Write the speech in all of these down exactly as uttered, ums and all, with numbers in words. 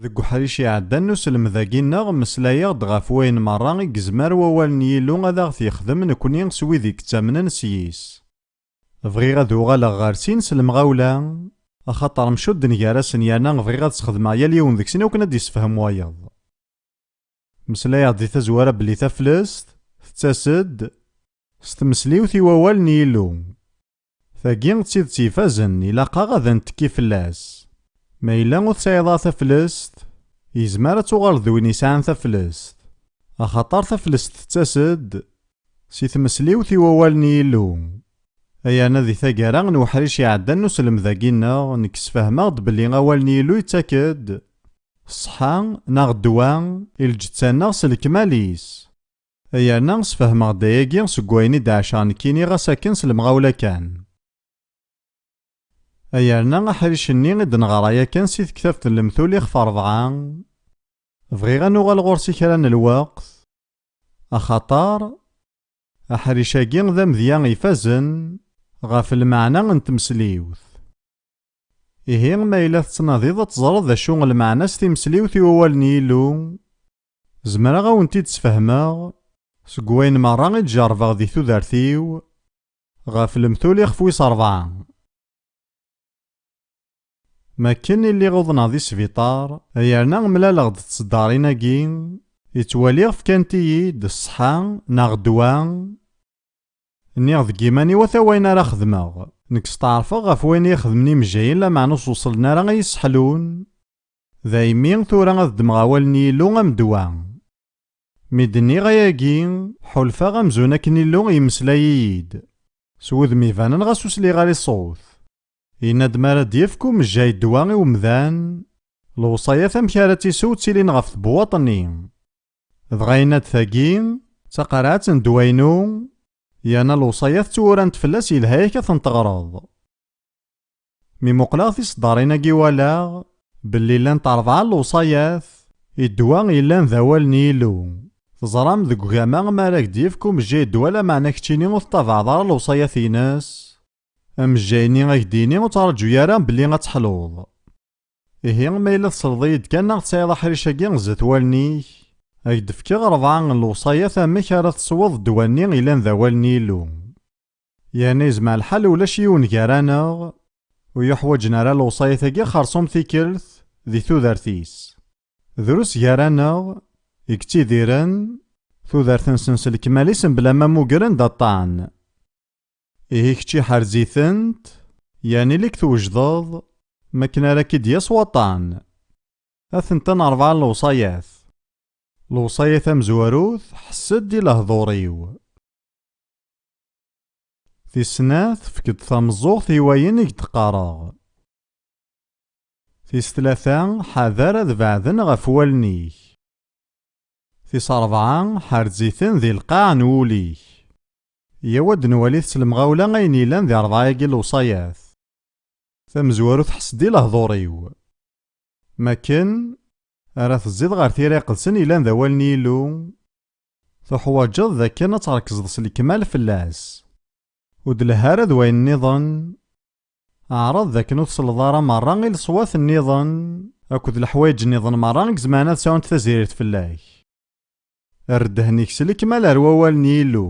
Deg uḥric iɛeddan n uselmed-agi-nneɣ, mmeslayeɣ-d ɣef wayen merra i yezmer wawal n Yillu ad aɣ-t-yexdem nekni s wid i yettamnen s yis. Bɣiɣ ad uɣaleɣ ɣer sin s lemɣawla, axaṭer mcudden gar-asen, yerna bɣiɣ ad sxedmeɣ yal yiwen deg-sen akken ad d-yessefhem wayeḍ. Meslayeɣ-d di tazwara belli taflest tettas-d s tmesliwt i wawal n Yillu. Tagi d tidet ifazen, ilaq-aɣ ad nettekki fell-as. Ma yella ur tesɛiḍ ara taflest, yezmer ad tuɣaleḍ d win yesɛan taflest, axaṭer taflest tettas-d si tmesliwt i wawal n Yillu. Ayerna di taggara n uḥric iɛeddan n uselmed-agi-nneɣ, nekk sfehmeɣ-d belli awal n Yillu yettak-d ṣṣeḥḥa neɣ ddwa i lǧetta-nneɣ s lekmal-is. Ayerna sfehmeɣ-d ayagi seg wayen i d-ɛaceɣ nekkini, ɣas akken s lemɣawla kan. Ayerna aḥric-nni i d-neɣra yakan si tektabt n Lemtul ixef rebɛa, bɣiɣ ad nuɣal ɣur-s i kra n lweqt, axaṭer aḥric-agi d amedya ifazen ɣef lmeɛna n tmesliwt. Ihi, ma yella tettnadiḍ ad teẓreḍ d acu lmeɛna-s timesliwt i wawal n Yillu, zemreɣ ad wen-t-id-sfehmeɣ seg wayen merra i d-jerrbeɣ di tudert-iw ɣef Lemtul ixef wis rebɛa. Makken i lliɣ uḍneɣ di sbiṭar, yerna mlaleɣ-d d tseddarin-agi, i ttwaliɣ fkant-iyi-d ṣṣeḥḥa neɣ ddwa, nniɣ deg yiman-iw ata wayen ara xedmeɣ. Nekk steɛrfeɣ ɣef wayen i xedmen imejjayen, lameɛna ur s-weṣlen ara i yi-sseḥlun. Daymi tura ad ddmeɣ awal n Yillu am ddwa. Mi d-nniɣ ayagi, ḥulfaɣ amzun akken Illu yemmeslay-iyi-d s wudem ibanen ɣas ur sliɣ ara i ṣṣut. Yenna-d mi ara d-yefk umejjay ddwa i umdan, lewṣayat amek ara tt-isew ttilin ɣef tbewwaṭ-nni. Dɣa yenna-d tagi d taqerɛet n ddwa-inu, yerna lewṣayat ttwurant fell-as yelha-yak ad tent-teɣreḍ. Mi muqleɣ tiseddarin-agi walaɣ belli llant rebɛa n lewṣayat i ddwa yellan d awal n Yillu. Teẓram deg ugama mi ara ak-d-yefk umejjay ddwa lameɛna keččini ur tettabaɛeḍ ara lewṣayat-ines, amejjay-nni ad ak-d-yini ur ttraǧu ara belli ad teḥluḍ. Ihi, ma yella tesleḍ-iyi-d kan neɣ tesɛiḍ aḥric-agi zdat wallen-ik, ad ak-d-fkeɣ rebɛa n lewṣayat amek ara tesweḍ ddwa-nni yellan d awal n Yillu. Yerna yezmer lḥal ulac yiwen gar-aneɣ ur yuḥwaǧen ara lewṣayat-agi xersum tikkelt di tudert-is. Drus gar-aneɣ i yettidiren tudert-nsen s lekmal-is mebla ma mmugren-d aṭṭan. Ihi kečči ḥerz-itent, yerna ili-k twejdeḍ, makken ara k-id-yas waṭṭan. Atent-an rebɛa n lewṣayat. Lewṣaya tamezwarut, ḥess-d i lehdur-iw. Tis snat, efk-d tameẓẓuɣt i wayen i k-d-qqareɣ. Tis tlata, ḥader ad beɛden ɣef wallen-ik. Tis rebɛa, ḥerz-iten di lqaɛ n wul-ik. Yaw ad nwali s lemɣawla ayen yellan di rebɛa-agi n lewṣayat. Tamezwarut, ḥess-d i lehdur-iw. Makken ara tezziḍ ɣer Tira Iqedsen yellan d awal n Yillu, tuḥwaǧeḍ d akken ad trekzeḍ s lekmal fell-as. Ur d-lehha ara d wayen nniḍen. Ɛreḍ d akken ur tselleḍ ara merra i leṣwat nniḍen akked leḥwayeǧ nniḍen merra i izemren ad sɛunt tazirirt fell-ak. Err ddehn-ik s lekmal ar wawal n Yillu,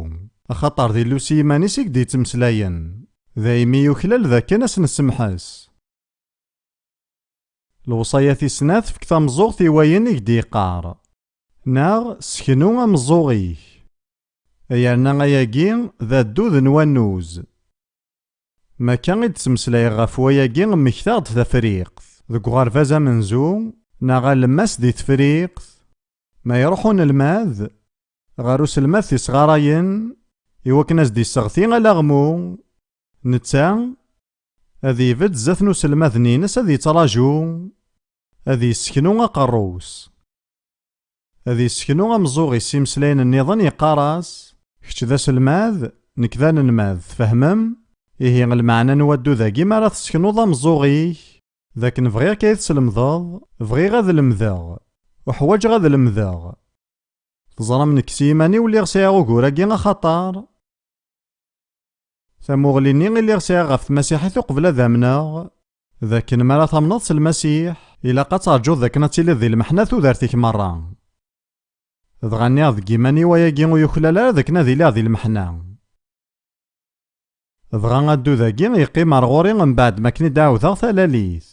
axaṭer d Illu s yiman-is i k-d-yettmeslayen. Daymi yuklal d akken ad s-nessemḥes. Lewṣaya tis snat, efk tameẓẓuɣt i wayen i k-d-yeqqar, neɣ sseknu ameẓẓuɣ-ik. Yerna ayagi d addud n wannuz. Makka i d-ttmeslayeɣ ɣef wayagi, mmektaɣ-d Tafriqt deg uɣerbaz amenzu neɣ alemmas di Tefriqt. Ma iruḥ unelmad ɣer uselmad tisɣarayen i wakken ad s-d-isseɣti alaɣmu, netta ad ibedd zdat n uselmad-nni-ines ad yettraǧu ad yesseknu aqerru-s. Ad yesseknu ameẓẓuɣ-is imeslayen nniḍen, yeqqar-as: "Kečč d aselmad, nekk d anelmad, tfehmem? Ihi lmeɛna n waddud-agi mi ara tesseknuḍ ameẓẓuɣ-ik, d akken bɣiɣ-k ad teslemdeḍ, bɣiɣ ad lemdeɣ, uḥwaǧeɣ ad lemdeɣ. Teẓram, nekk s yiman-iw lliɣ sɛiɣ ugur-agi axaṭer tamuɣli-nni i lliɣ sɛiɣ ɣef tmasiḥit uqbel ad amneɣ, d akken mi ara tamneḍ s Lmasiḥ, Ilaq ad terǧuḍ d akken ad tiliḍ di lmeḥna tudert-ik merra. Dɣa nniɣ deg iman-iw ayagi ur yuklal ara d akken ad iliɣ di lmeḥna. Dɣa addu dagi yeqqim ar ɣur-i mbeɛd makken i d-ɛawdeɣ talalit.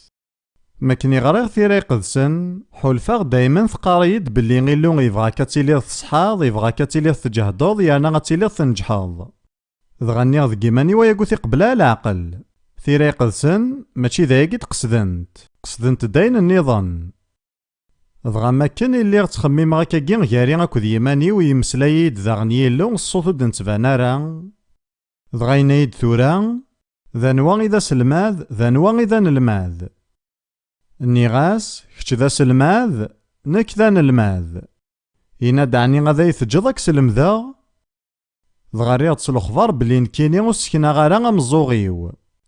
Makken i ɣriɣ Tira Iqedsen, ḥulfaɣ daymen teqqar-iyi-d belli Illu yebɣa-k ad tiliḍ tṣeḥḥaḍ, yebɣa-k ad tiliḍ tǧehdeḍ yerna ad tiliḍ tneǧḥeḍ. Dɣa nniɣ deg iman-iw ayagi ur t-iqebbel ara leɛqel. Tira Iqedsen mačči d ayagi i d-qesdent, qesdent d ayen nniḍen. Dɣa makken i lliɣ ttxemmimeɣ akkagi gar-i akked yiman-iw, yemmeslay-iyi-d daɣen Yillu s ṣṣut ur d-nettban ara. Dɣa yenna-yi-d tura, d anwa i d aselmad, d anwa i d anelmad? Nniɣ-as, kečč d aselmad, nekk d anelmad. Yenna-d, ɛni ad ay-teǧǧeḍ ad k-slemdeɣ? Dɣa rriɣ-d s lexbar belli nekkini ur sseknaɣ ara ameẓẓuɣ-iw.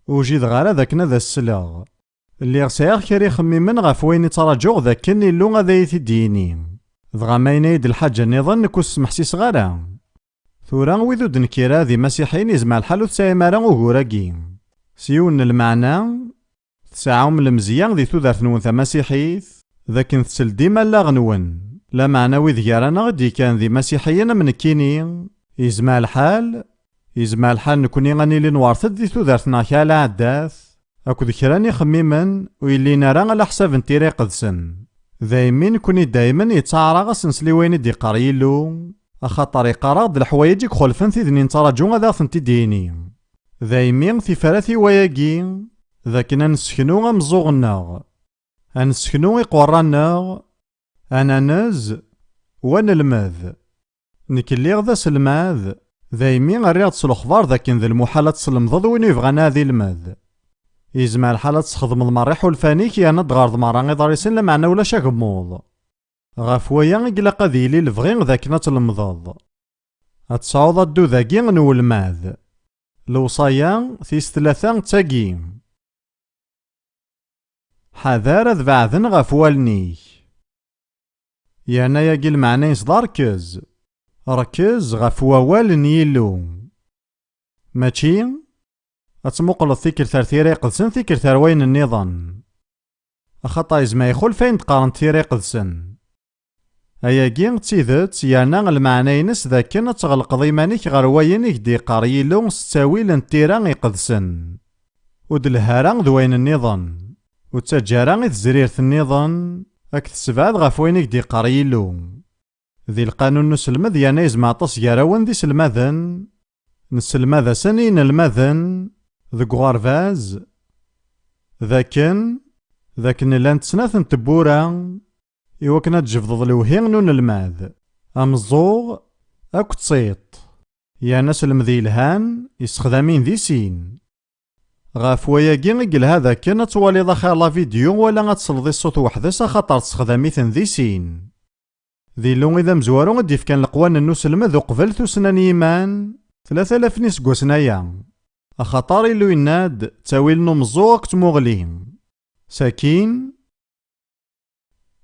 Ur jideɣ ara d akken ad as-sleɣ. Lliɣ sɛiɣ kra ixemmimen ɣef wayen i ttṛaǧuɣ d akken Illu ad ay-t-id-yini. Dɣa ma yenna-yi-d lḥaǧa nniḍen, nekk ur s-smeḥsiseɣ ara. Tura, wid ur d-nekkir ara d imasiḥiyen, yezmer lḥal ur tesɛim ara ugur-agi. S yiwen n lmeɛna, tesɛam lemzeyya di tudert-nwen tamasiḥit, d akken tetteldim allaɣ-nwen, lameɛna wid gar-aneɣ i d-yekkan d imasiḥiyen am nekkini, yezmer lḥal, yezmer lḥal nekkni ad nili nwerret-d di tudert-nneɣ kra n lɛaddat, akked kra n yixemmimen ur yellin ara ala ḥsab n Tira Iqedsen. Daymi nekkni daymen yettaɛer-aɣ ad s-nsel i wayen i d-iqqar Yillu, axaṭer iqqar-aɣ-d leḥwayeǧ i ixulfen tid-nni nettraǧu ad aɣ-tent-id-yini. Daymi tifrat i wayagi, d akken ad nesseknu ameẓẓuɣ-nneɣ, ad nesseknu iqerra-nneɣ, ad nanez, u ad nelmed. Nekk lliɣ d aselmad, daymi rriɣ-d s lexbar d akken d lmuḥal ad teslemdeḍ win yebɣan ad ilmed. Yezmer lḥal ad tesxedmeḍ merra iḥulfan-ik yerna ad d-tɣerḍeḍ merra iḍrisen, lameɛna ulac agemmuḍ. Ɣef waya i ilaq ad yili lebɣi d akken ad tlemdeḍ. Ad tesɛuḍ addud-agi n welmad. Lewṣaya tis tlata d tagi. Ḥader ad beɛden ɣef wallen-ik. Yerna yagi lmeɛna-ines d rkez. Rkez ɣef wawal n Yillu. Mačči ad tmuqleḍ tikkelt ar Tira Iqedsen, tikkelt ar wayen nniḍen. Axaṭer yezmer ixulef ayen d-qqarent Tira Iqedsen. Ayagi d tidet, yerna lmeɛna-ines d akken ad tɣelqeḍ iman-ik ɣer wayen i k-d-iqqar Yillu s ttawil n Tira Iqedsen. Ur d-lhi ara d wayen nniḍen. Ur ttaǧǧa ara i tezrirt nniḍen ad k-tessebɛed ɣef wayen i k-d-iqqar Yillu. Di lqanun n uselmed yerna yezmer aṭas gar-awen d iselmaden, nesselmad-asen i yinelmaden deg uɣerbaz, d akken, d akken llant snat n tebbura i wakken ad d-tjebdeḍ lewhi n unelmad, ameẓẓuɣ akked tiṭ. Yerna aselmed yelhan yessexdam-in di sin. Ɣef wayagi i yelha d akken ad twaliḍ axir la vidéo wala ad tesleḍ i ṣṣut weḥd-s, axaṭer tessexdam-iten di sin. D Illu i d amezwaru i d-ifkan leqwanen n uselmed uqbel tussna n yiman, tlata alaf n iseggasen aya. Axaṭer Illu yenna-d, ttawil n umeẓẓuɣ akked tmuɣli. Sakin,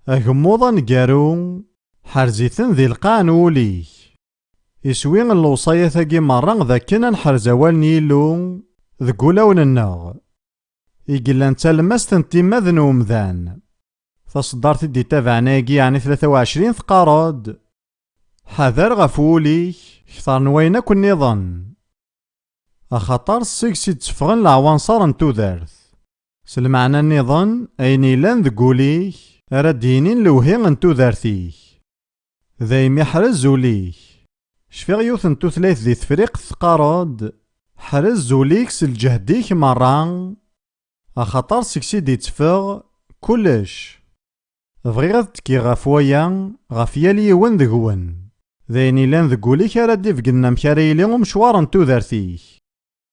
agemmuḍ aneggaru, ḥerz-iten di lqaɛ n wul-ik. Iswi n lewṣayat-agi merra d akken ad neḥrez awal n Yillu deg wulawen-nneɣ, i yellan d talemmast n timmad n umdan. Taṣeddart i d-ittabaɛen ayagi, yeɛni tlata u ɛecrin, teqqar-d, ḥader ɣef wul-ik kter n wayen akk nniḍen. Axaṭer seg-s i d-tteffɣen leɛwanṣer n tudert. S lmeɛna nniḍen, ayen yellan deg wul-ik ara d-yinin lewhi n tudert-ik. Daymi ḥrez ul-ik. Cfiɣ yiwet n tutlayt di Tefriqt teqqar-d, ḥrez ul-ik s lǧehd-ik merra, axaṭer seg-s i d-itteffeɣ kullec. Bɣiɣ ad tekkiɣ ɣef waya, ɣef yal yiwen deg-wen. D ayen yellan deg wul-ik ara d-ibegnen amek ara yili umecwar n tudert-ik.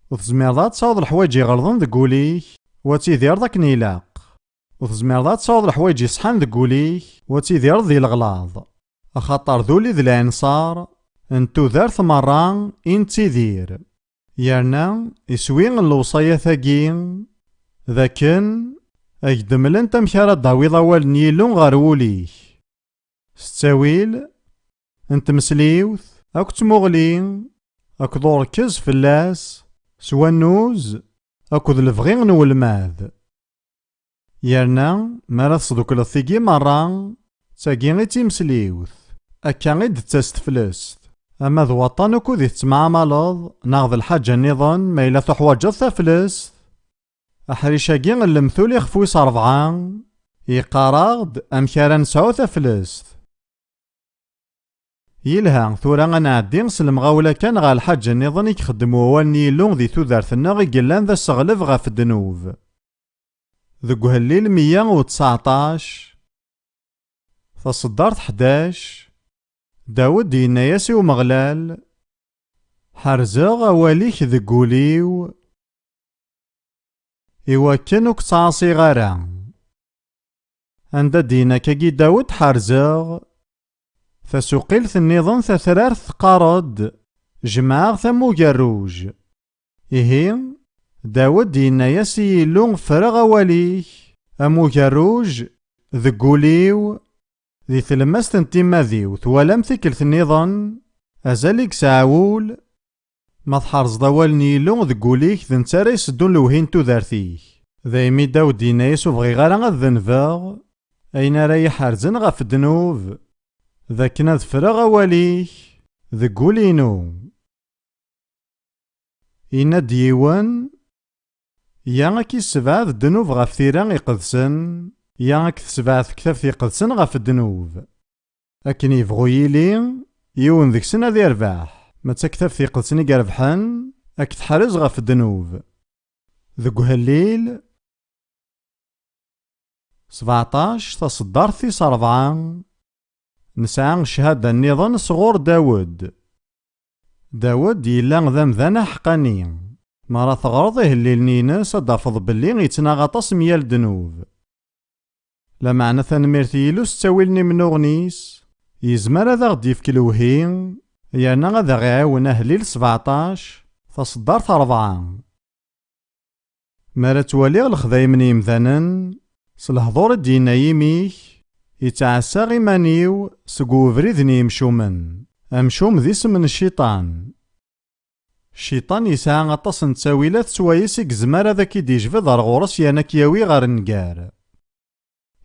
Ur tezmireḍ ad tesɛuḍ leḥwayeǧ iɣelḍen deg wul-ik, u ad tidireḍ akken ilaq. Ur tezmireḍ ad tesɛuḍ leḥwayeǧ iṣeḥḥan deg wul-ik, u ad tidireḍ di leɣlaḍ. Axaṭer d ul i d lɛinṣer n tudert merra i nettidir. Yerna, iswi n lewṣayat-agi, d akken ad k-d-mlent amek ara d-tawiḍ awal n Yillu ɣer wul-ik. S ttawil, n tmesliwt, akked tmuɣli, akked urkez fell-as, s wannuz, akked lebɣi n welmad. Yerna, mi ara tesdukleḍ tigi merra, d tagi i d timesliwt. Akka i d-tettas teflest. Ama d waṭṭan ukud i tettemɛamaleḍ, neɣ d lḥaǧa nniḍen, ma yella tuḥwaǧeḍ taflest, aḥric-agi n lemtul ixef wis ṛebɛa, yeqqar-aɣ-d amek ara nesɛu taflest. Yelha, tura ad nɛeddi s lemɣawla kan ɣer lḥaǧa nniḍen i ixeddem wawal n Yillu di tudert-nneɣ i yellan d aseɣleb ɣef ddnub. Deg uhellil meyya u tseɛṭac, taṣeddart ḥdac, Dawed yenna-yas i Umeɣlal: "Ḥerzeɣ awal-ik deg wul-iw, iwakken ur k-ttɛaṣiɣ ara." Anda d-yenna akkagi Dawed ḥerzeɣ? Tasuqilt nniḍen tatrart teqqar-d: "Jemɛeɣ tamugerruj." Ihi, Dawed yenna-yas i Yillu: "Ffreɣ awal-ik, am ugerruj, deg wul-iw, di tlemmast n timmad-iw." Twalam tikkelt nniḍen? Azal i yesɛa wul. Ma tḥerzeḍ awal n Yillu deg wul-ik, d netta ara iseddun lewhi n tudert-ik. Daymi Dawed yenna-yas: "Ur bɣiɣ ara ad denbeɣ, ayen ara yi-ḥerzen ɣef ddnub, d akken ad ffreɣ awal-ik deg wul-inu." Yenna-d yiwen: "Ya ad k-issebɛed ddnub ɣef tira iqedsen, ya ad k-tessebɛed tektabt iqedsen ɣef ddnub." Akken yebɣu yili, yiwen deg-sen ad irbeḥ. Ma d taktabt iqedsen i irebḥen, ad k-teḥrez ɣef ddnub. Deg uhellil sbeɛṭac, taṣeddart tis ṛebɛa, nesɛa cchada nniḍen sɣur Dawed. Dawed yella d amdan aḥeqqani. Mi ara teɣreḍ ihellilen-ines, ad d-tafeḍ belli yettnaɣ aṭas mgal ddnub. Lameɛna, tanemmirt i Yillu s ttawil n imennuɣen-is, yezmer ad aɣ-d-yefk lewhi, yerna ad aɣ-iɛiwen. Ahellil sbeɛṭac, taṣeddart ṛebɛa. Mi ara ttwaliɣ lexdayem n yemdanen, s lehdur i d-yenna yimi-k, yettɛassaɣ iman-iw seg ubrid n yemcumen. Amcum d isem n Cciṭan. Cciṭan yesɛa aṭas n ttawilat s wayes i yezmer ad ak-id-yejbed ar ɣur-s yerna k-yawi ɣer nnger.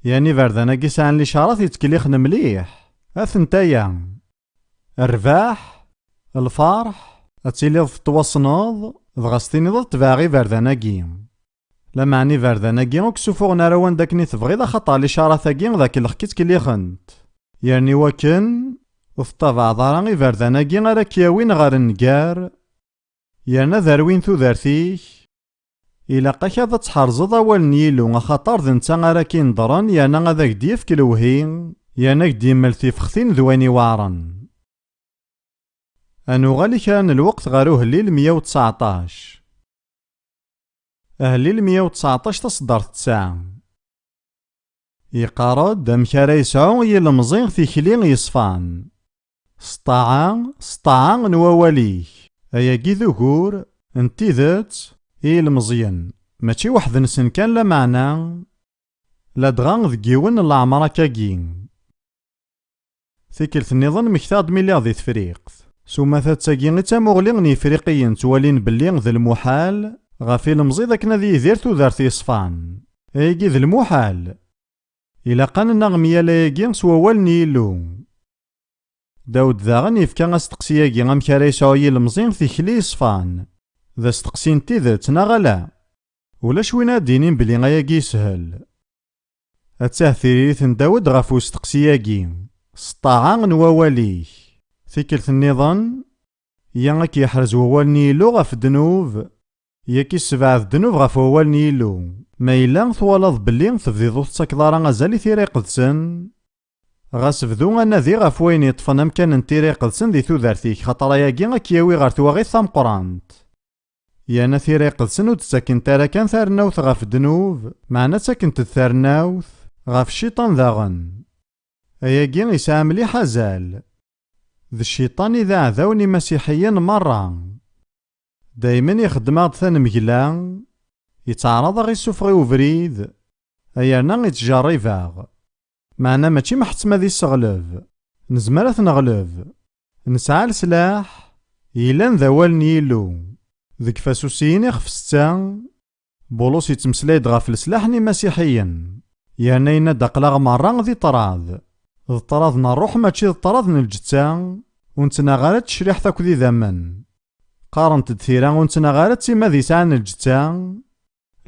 Yan iberdan-agi sɛan licaṛat yettkellixen mliḥ. Atent-aya: rrbeḥ, lferḥ, ad tiliḍ tettwassneḍ, dɣa s tiniḍ ad tebɛeɣ iberdan-agi. Lameɛna iberdan-agi ur k-ssufuɣen ara wanda akken i tebɣiḍ, axaṭer licaṛat-agi d akellex i ttkellixent. Yerna iwakken ur tettabaɛeḍ ara iberdan-agi ara k-yawin ɣer nnger, yerna ad rwin tudert-ik, ilaq-ak ad tḥerzeḍ awal n Yillu, axaṭer d netta ara k-ineḍren, yerna ad ak-d-yefk lewhi, yerna ad ak-d-yemmel tifextin d wayen iweɛren. Ad nuɣal i kra n lweqt ɣer uhellil meyya u tseɛṭac. Ahellil meyya u tseɛṭac, taṣeddart tesɛa. Yeqqar-d amek ara yesɛu yilemẓi tikli yeṣfan. S ṭṭaɛa, s ṭṭaɛa n wawal-ik. Ayagi d ugur n tidet i yilemẓiyen, mačči weḥd-nsen kan, lameɛna ladɣa deg yiwen n leɛmer akkagi. Tikkelt nniḍen mmektaɣ-d mi lliɣ di Tefriqt. S umata d tagi i d tamuɣli n Yifriqiyen, ttwalin belli d lmuḥal ɣef ilemẓi d akken ad yidir tudert yeṣfan. Ayagi d lmuḥal. Ilaq ad nennaɣ myal ayagi s wawal n Yillu. Dawed daɣen yefka asteqsi-agi: amek ara yesɛu yilemẓi tikli yeṣfan? D asteqsi n tidet, neɣ ala? Ulac win ad d-yinin belli ayagi yeshel. Attah tiririt n Dawed ɣef usteqsi-agi: s ṭṭaɛa n wawal-ik. Tikkelt nniḍen, ya ad k-yeḥrez wawal n Yillu ɣef ddnub, ya ad k-issebɛed ddnub ɣef wawal n Yillu. Ma yella twalaḍ belli tebdiḍ ur tettakeḍ ara azal i Tira Iqedsen, ɣas bdu anadi ɣef wayen yeṭṭfen amkan n Tira Iqedsen di tudert-ik, xaṭer ayagi ad k-yawi ɣer twaɣit tameqqrant. Yerna Tira Iqedsen ur d-ttakent ara kan tarennawt ɣef ddnub, meɛna ttakent-d tarennawt ɣef Cciṭan daɣen. Ayagi yesɛa mliḥ azal. D Cciṭan i d aɛdaw n imasiḥiyen merra. Daymen ixeddem-aɣ-d tanemgla, yettɛaraḍ ad ɣ-issufeɣ i ubrid, yerna yettjerrib-aɣ. Meɛna mačči meḥttem ad isseɣleb. Nezmer ad t-neɣleb. Nesɛa leslaḥ yellan d awal n Yillu. Deg Ifasusiyen ixef setta, Bulus yettmeslay-d ɣef leslaḥ n imasiḥiyen, yerna yenna-d aql-aɣ merra di ṭṭrad. D ṭṭrad n ṛṛuḥ, mačči d ṭṭrad n lǧetta, ur nettnaɣ ara d tecriḥt akked idammen. Qqarent-d tira ur nettnaɣ ara d timmad yesɛan lǧetta,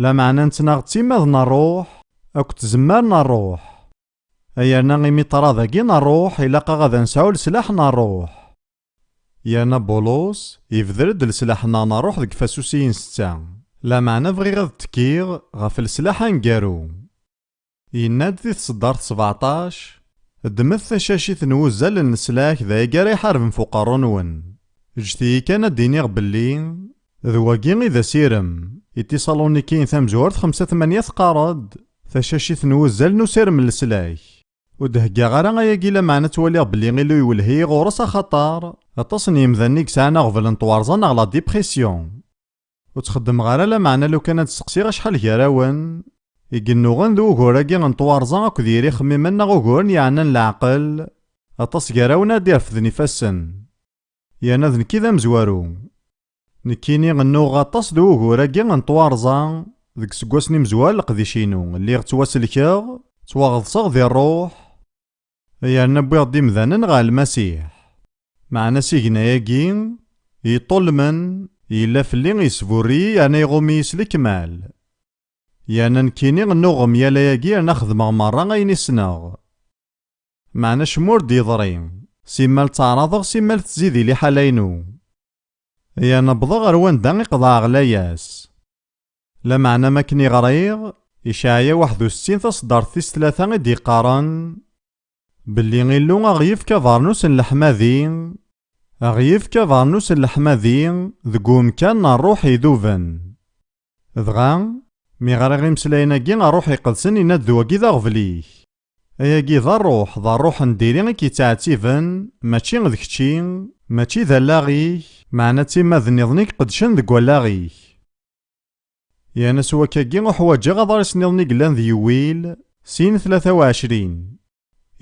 lameɛna nettnaɣ d timmad n ṛṛuḥ akked tzemmar n ṛṛuḥ. Ay yerna imi ṭṭrad-agi n ṛṛuḥ, ilaq-aɣ ad nesɛu leslaḥ n ṛṛuḥ. Yerna Bulus yebder-d leslaḥ-nneɣ n ṛṛuḥ deg ifasusiyen setta, lameɛna bɣiɣ ad ttekkiɣ ɣef leslaḥ aneggaru. Yenna-d di tseddart sbeɛṭac: "Ddmet tacacit n wuzzal n leslak, d ayagi ara iḥarben f uqerru-nwen." Ǧǧet-iyi kan ad d-iniɣ belli d wagi i d asirem. I Tiṣalunikiyen tamezwarut xemsa tmanya teqqar-d: "Tacacit n wuzzal n usirem n leslak." Ur d-heggaɣ ara ayagi lameɛna ttwaliɣ belli Illu iwelleh-iyi ɣur-s, axaṭer aṭas n yemdanen i yesɛan aɣbel n twarẓa neɣ la dépression. Ur ttxeddmeɣ ara lameɛna lukan ad d-steqsiɣ acḥal gar-awen i yennuɣen d wugur-agi n twarẓa akked yir ixemmimen neɣ uguren yeɛnan leɛqel. Aṭas gar-awen ad d-irefden ifassen. Yerna d nekk i d amezwaru. Nekkini nnuɣeɣ aṭas d wugur-agi n twarẓa. Deg iseggasen imezwar n leqdic-inu, lliɣ ttwaselkeɣ, ttwaɣeḍseɣ di ṛṛuḥ, yerna wwiɣ-d imdanen ɣer Lmasiḥ. Meɛna asigna-agi yeṭṭulmen, yella fell-i, yesburr-iyi yerna iɣumm-iyi s lekmal. Yerna nekkini nnuɣeɣ myal ayagi yerna xedmeɣ merra ayen i ssneɣ. Meɛna acemma ur d-yeḍri, simmal ttaɛraḍeɣ, simmal tettzid i liḥala-inu. Yerna wwḍeɣ ɣer wanda i qeḍɛeɣ layas. Lameɛna, am akken i ɣriɣ, Icɛaya waḥed u settin taṣeddart tis tlata i d-yeqqaren: "Belli Illu a ɣ-yefk abernus n leḥmadi, a ɣ-yefk abernus n leḥmadi deg umkan n ṛṛuḥ iduben." Dɣa, mi ɣriɣ imeslayen-agi, ṛṛuḥ iqedsen yenna-d d wagi d aɣbel-ik. Ayagi d ṛṛuḥ, d ṛṛuḥ n diri i k-yettɛettiben, mačči d kečči, mačči d allaɣ-ik, meɛna d timmad nniḍen i iqeddcen deg wallaɣ-ik. Yerna s wakagi uḥwaǧeɣ aḍris nniḍen i yellan di Yewwil, sin tlata u ɛecrin.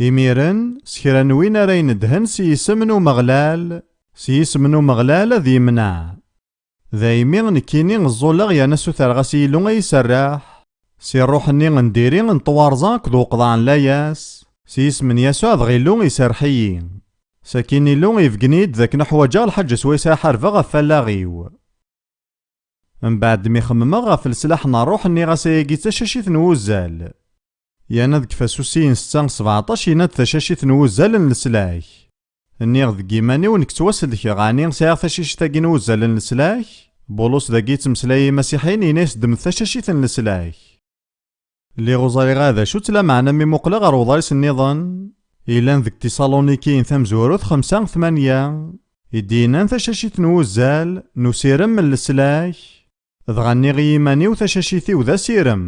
Imiren, s kra n win ara inedhen s yisem n Umeɣlal, s yisem n Umeɣlal ad yemneɛ. Daymi nekkini ẓẓulleɣ yerna sutreɣ-as i Illu a yi-serreḥ, si ṛṛuḥ-nni n diri n twarẓa akked uqḍaɛ n layas, s yisem n Yasuɛ dɣa Illu iserreḥ-iyi. Sakin Illu ibeggen-iyi-d d akken uḥwaǧeɣ lḥaǧa swayes ara ḥarbeɣ ɣef wallaɣ-iw. Mbeɛd mi xemmemeɣ ɣef leslaḥ n ṛṛuḥ, nniɣ-as ayagi d tacacit n wuzzal. Yerna deg ifasusiyen setta sbeɛṭac yenna-d tacacit n wuzzal n leslak. Nniɣ deg yiman-iw nekk ttwaselkeɣ, ɛni sɛiɣ tacacit-agi n wuzzal n leslak? Bulus dagi yettmeslay i imasiḥiyen, yenna-yas ddmet tacacit n leslak. Lliɣ ur ẓriɣ ara d acu-tt, lameɛna mi muqleɣ ɣer uḍris nniḍen yellan deg Tiṣalunikiyen tamezwarut xemsa tmanya, i d-yennan tacacit n wuzzal n usirem n leslak, dɣa nniɣ i yiman-iw tacacit-iw d asirem,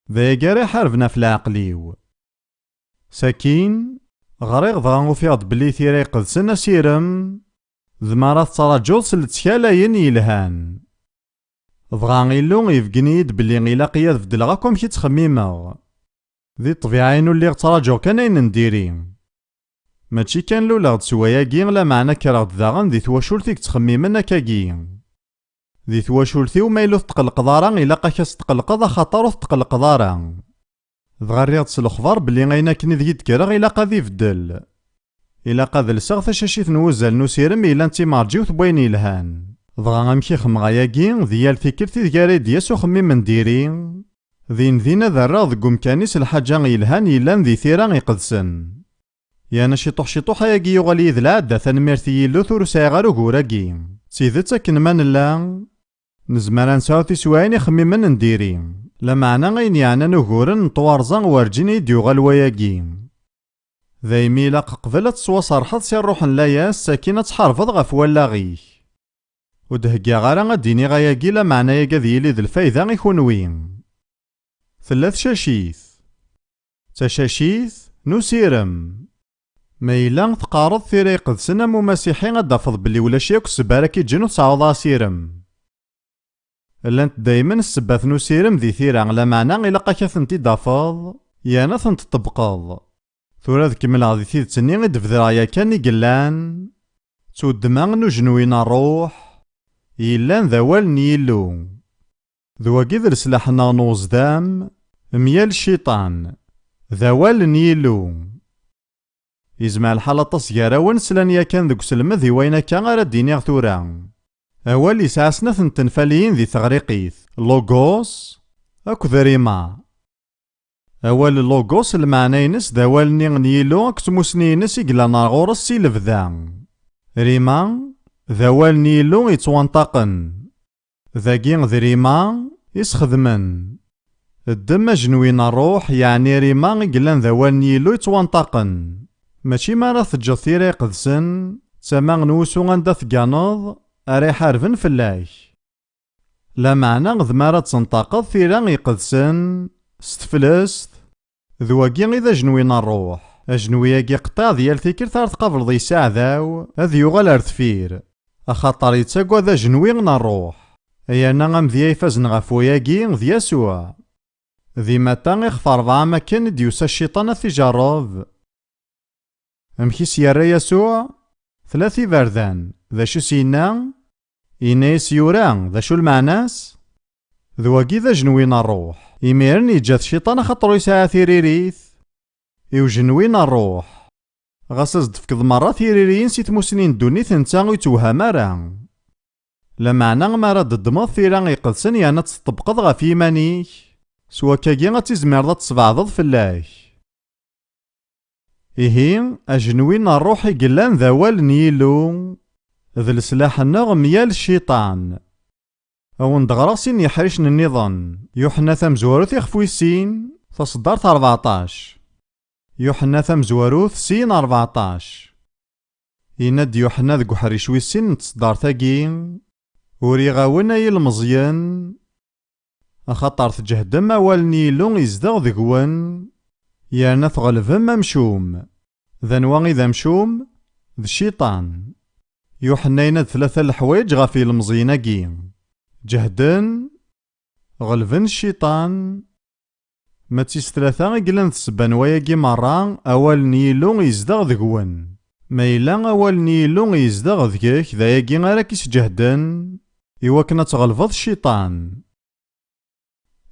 d ayagi ara iḥarben ɣef leɛqel-iw. Sakin, ɣriɣ dɣa ufiɣ-d belli Tira Iqedsen asirem, d mi ara tettraǧuḍ s lettkal ayen yelhan. Dɣa Illu ibeggen-iyi-d belli ilaq-iyi ad beddleɣ akk amek i ttxemmimeɣ. Di ṭṭbiɛa-inu lliɣ ttraǧuɣ kan ayen n diri. Mačči kan luleɣ-d s wayagi, lameɛna kkreɣ-d daɣen di twacult i yettxemmimen akkagi. Di twacult-iw ma yella ur tetqellqeḍ ara, ilaq-ak ad tetqellqeḍ axaṭer ur tetqellqeḍ ara. Dɣa rriɣ-d s lexbar belli ayen akken ideg i d-kkreɣ ilaq ad ibeddel. Ilaq ad lseɣ tacacit n wuzzal n usirem yellan d timerǧiwt n wayen yelhan. Dɣa amek i xemmeɣ ayagi, di yal tikkelt ideg ara d-yas uxemmim n diri, din din ad rreɣ deg umkan-is lḥaǧa yelhan yellan di Tira Iqedsen. Yerna ciṭuḥ ciṭuḥ ayagi yuɣal-iyi d lɛadda, tanemmirt i Yillu ur sɛiɣ ara ugur-agi. D tidet akken ma nella, nezmer ad nesɛu tiswiɛin ixemmimen n diri, lameɛna ayen yeɛnan uguren n twarẓa werǧin i d-yuɣal wayagi. Daymi ilaq qbel ad tettwaserḥeḍ si ṛṛuḥ n layas, sakin ad tḥarbeḍ ɣef wallaɣ-ik. Ur d-heggaɣ ara ad d-iniɣ ayagi, lameɛna ayagi ad yili d lfayda i kunwi. Tella tcacit. Tacacit n usirem. Ma yella teqqareḍ Tira Iqedsen am umasiḥi, ad d-tafeḍ belli ulac yakk ssebba ara k-iǧǧen ur tesɛuḍ asirem. Llant daymen ssebbat n usirem di tira, lameɛna ilaq-ak ad tent-id-tafeḍ, yerna ad tent-tṭebbqeḍ. Tura ad kemmleɣ di tidet-nni i d-bedreɣ yakan i yellan d tuddma n ujenwi n ṛṛuḥ, yellan d awal n Yillu. D wagi d leslaḥ-nneɣ n uẓdam, myal cciṭan, d awal n Yillu. Yezmer lḥal aṭas gar-awen slan yakan deg uselmed i wayen akka ara d-iniɣ tura. Awal yesɛa snat n tenfaliyin di teɣriqit, logos akked rima. Awal logos, lmeɛna-ines d awal-nni n Yillu akked tmusni-ines i yellan ar ɣur-s si lebda. Rima, d awal n Yillu yettwanṭaqen. Dagi d rima i sxedmen. Ddem ajenwi n ṛṛuḥ, yeɛni rima i yellan d awal n Yillu yettwanṭaqen. Mačči mi ara teǧǧeḍ tira iqedsen, d tama n wusu anda tegganeḍ, ara iḥarben fell-ak. Lameɛna d mi ara d-tenṭaqeḍ tira iqedsen s teflest, d wagi i d ajenwi n ṛṛuḥ. Ajenwi-agi qeṭṭiɛ di yal tikkelt ara tqableḍ yes-s aɛdaw, ad yuɣal ar deffir, axaṭer yettagad ajenwi n ṛṛuḥ. Yerna amedya ifazen ɣef wayagi d Yasuɛ. Di Mata ixef ṛebɛa, am akken i d-yusa cciṭan ad t-ijerreb. Amek i s-yerra Yasuɛ? Tlata iberdan. D acu i s-yenna? Yenna-yas yura, d acu lmeɛna-s? D wagi d ajenwi n ṛṛuḥ. Imiren yeǧǧa-t cciṭan axaṭer ur yesɛi tiririt. I ujenwi n ṛṛuḥ, ɣas ad s-d-tefkeḍ merra tiririyin si tmusni n ddunit, netta ur yettwehham ara. Lameɛna mi ara d-teddmeḍ tira iqedsen yerna ad tt-tṭebbqeḍ ɣef yiman-ik, s wakkagi ad tizmireḍ ad tesbeɛdeḍ fell-ak. Ihi, ajenwi n ṛṛuḥ i yellan d awal n Yillu, d leslaḥ-nneɣ myal cciṭan. Ad wen-d-ɣreɣ sin n yeḥricen nniḍen, Yuḥenna tamezwarut ixef wis sin, taṣeddart rbeɛṭac. Yuḥenna tamezwarut sin rbeɛṭac. Yenna-d Yuḥenna deg uḥric wis sin n tṣeddart-agi: "Uriɣ-awen ay ilmeẓyen, axaṭer tǧehdem awal n Yillu izdeɣ deg-wen, yerna tɣelbem amcum." D anwa i d amcum? D cciṭan. Yuḥenna yenna-d tlata n leḥwayeǧ ɣef yilmeẓyen-agi: ǧehden, ɣelben cciṭan. Ma d tis tlata i yellan d ssebba n wayagi merra, awal n Yillu yezdeɣ deg-wen. Ma yella awal n Yillu yezdeɣ deg-k, d ayagi ara k-isǧehden i wakken ad tɣelbeḍ cciṭan.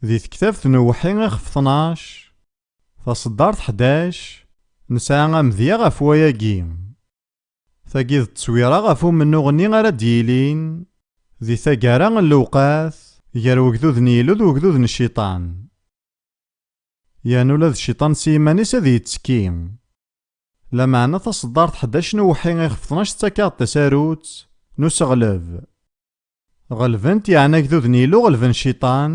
Di tektabt n Uweḥḥi ixef tnac, taṣeddart ḥdac, nesɛa amedya ɣef wayagi. Tagi d tteswira ɣef umennuɣ-nni ara d-yilin di taggara n lewqat gar wegdud n Yillu d wegdud n Cciṭan. Yerna ula d Cciṭan s yiman-is ad yettekki. Lameɛna taṣeddart ḥdac n Uweḥḥi ixef tnac tettak-aɣ-d tasarut n useɣleb. Ɣelben-t, yeɛni agdud n Yillu ɣelben Cciṭan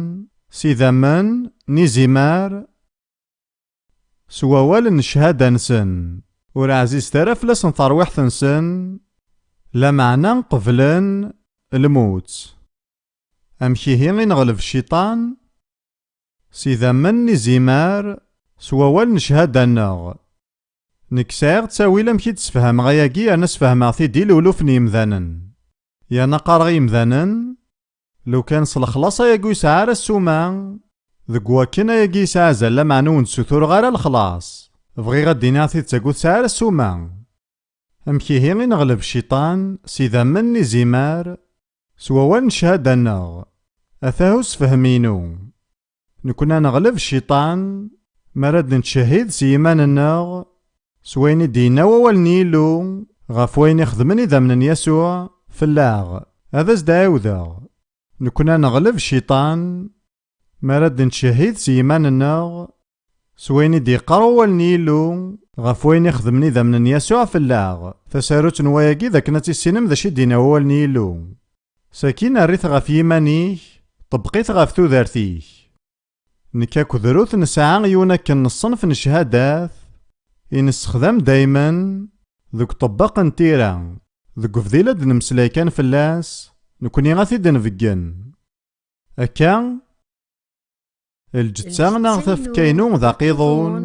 s idammen n izimer, s wawal n cchada-nsen, ur ɛzizet ara fell-asen terwiḥt-nsen, lameɛna qeblen lmut. Amek ihi i neɣleb Cciṭan? S idammen n izimer, s wawal n cchada-nneɣ. Nekk sɛiɣ ttawil amek i d-sefhameɣ ayagi, yerna sfehmeɣ-t-id i luluf n yemdanen. Yerna qqareɣ i yemdanen, lukan s lexlaṣ ayagi ur yesɛi ara ssuma, deg wakken ayagi yesɛa azal, lameɛna ur wen-d-ssutureɣ ara lexlaṣ. Bɣiɣ ad d-iniɣ tidet-agi ur tesɛi ara ssuma. Amek ihi i neɣleb Cciṭan? S idammen n izimer, s wawal n cchada-nneɣ. Ata usefhem-inu. Nekkni ad neɣleb Cciṭan mi ara d-nettcehhid s yiman-nneɣ s wayen i d-yenna wawal n Yillu ɣef wayen i xedmen idammen n Yasuɛ fell-aɣ. Ad as-d-ɛiwdeɣ. Nekkni ad neɣleb Cciṭan mi ara d-nettcehhid s yiman-nneɣ s wayen i d-yeqqar wawal n Yillu ɣef wayen i xedmen idammen n Yasuɛ fell-aɣ. Tasarut n wayagi d akken ad tissinem d acu i d-yenna wawal n Yillu. Sakin err-it ɣef yiman-ik, ṭebbeq-it ɣef tudert-ik. Nekk akked Rut nesɛa yiwen akken n ṣṣenf n cchadat i nessexdam daymen deg uṭebbeq n tira, deg ubdil ad d-nemmeslay kan fell-as, nekkni ad t-id-nbeggen. Akka, lǧetta neɣ tafekka-inu d aqiḍun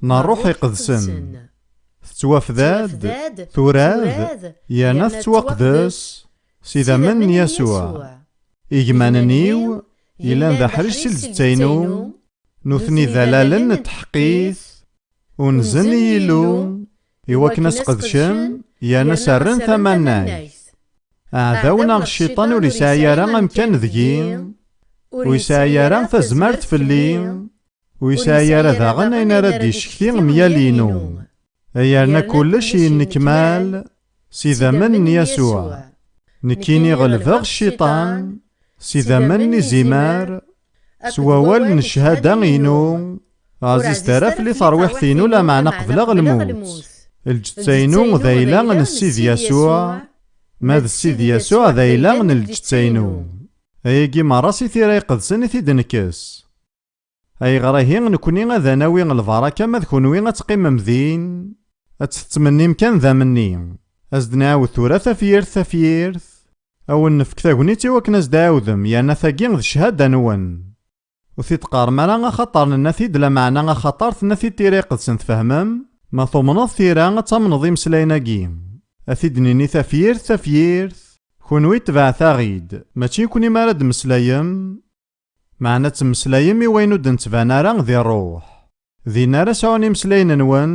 n Ṛṛuḥ Iqedsen. Tettwafda-d, turad, yerna tettwaqdes s idammen n Yasuɛ. Igmanen-iw yellan d aḥric si lǧetta-inu, nutni d alalen n tḥeqqit, unzen i Yillu, i wakken ad sqedcen yerna ad s-rren tamannagt. Aɛdaw-nneɣ Cciṭan ur yesɛi ara amkan deg-i, ur yesɛi ara tazmert fell-i, ur yesɛi ara daɣen ayen ara d-icekti myal-inu. Yerna kullec yennekmal s idammen n Yasuɛ. Nekkini ɣelbeɣ Cciṭan s idammen n izimer, s wawal n cchada-inu, ur ɛzizet ara fell-i terwiḥt-inu, lameɛna qebleɣ lmut. Lǧetta-inu d ayla n Ssid Yasuɛ, ma d Ssid Yasuɛ d ayla n lǧetta-inu. Ayagi merra si Tira Iqedsen i t-id-nekkes. Ayɣer ihi nekkni ad nawi lbaraka ma d kunwi ad teqqimem din, ad tettmennim kan d amenni? Ad s-d-nɛawed tura tafyirt tafyirt, ad wen-nefk tagnit i wakken ad s-d-tɛawdem, yerna tagi d cchada-nwen. Ur t-id-qqarem ara axaṭer nenna-t-id, lameɛna axaṭer tenna-t-id Tira Iqedsen, tfehmem? Ma tumneḍ tira, ad tamneḍ imeslayen-agi. Ad t-id-nini tafyirt tafyirt, kunwi tebɛet-aɣ-id, mačči nekni mi ara d-temmeslayem. Meɛna ttmeslayem i wayen ur d-nettban ara di ṛṛuḥ. Din ara sɛun imeslayen-nwen.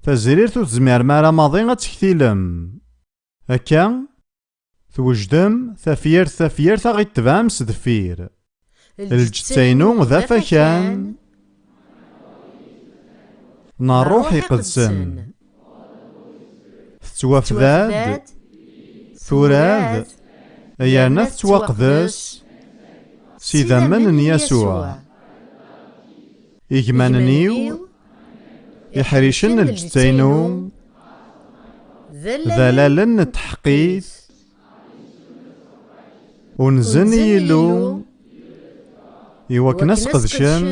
Tazrirt ur tezmirem ara maḍi ad tektilem. Akka, twejdem, tafyirt tafyirt a ɣ-itebɛem s deffir. Lǧetta-inu d afakan n Ṛṛuḥ Iqedsen. Tettwafda-d, turad, yerna tettwaqdes s idammen n Yasuɛ. Igmanen-iw iḥricen n lǧetta-inu d alalen n tḥeqqit, unzen i Yillu i wakken ad sqedcen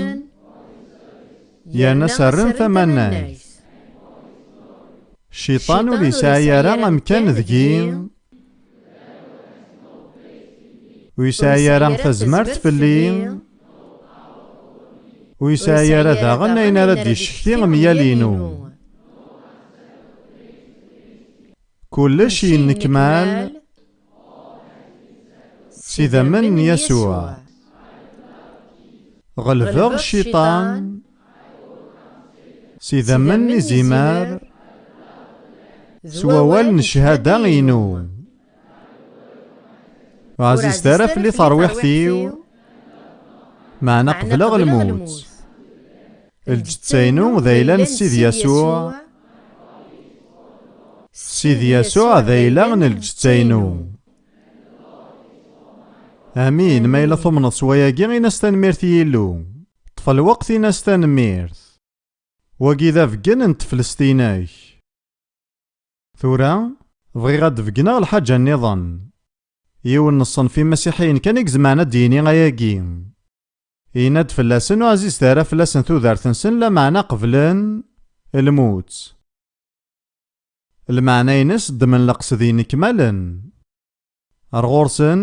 yerna s-rren tamanagt. Cciṭan ur yesɛi ara amkan deg-i, ur yesɛi ara tazmert fell-i, ur yesɛi ara daɣen ayen ara d-icekti myal-inu. Kullec yennekmal s idammen n Yasuɛ. Ɣelbeɣ Cciṭan s idammen n izimer s wawal n cchada-inu. Ur ɛzizet ara fell-i terwiḥt-iw, meɛna qebleɣ lmut. Lǧetta-inu d ayla n Ssid Yasuɛ. Ssid Yasuɛ d ayla n lǧetta-inu. Amin, ma yella tumneḍ s wayagi, in-as tanemmirt i Yillu. Ṭṭef lweqt, in-as tanemmirt. Wagi d abeggen n teflest-inek. Tura, bɣiɣ ad d-beggneɣ lḥaǧa nniḍen. Yiwen n ṣṣenf imasiḥiyen kan i izemren ad d-yini ayagi. Yenna-d fell-asen ur ɛzizet ara fell-asen tudert-nsen, lameɛna qeblen lmut. Lmeɛna-ines ddmen leqsed yennekmalen. Ar ɣur-sen,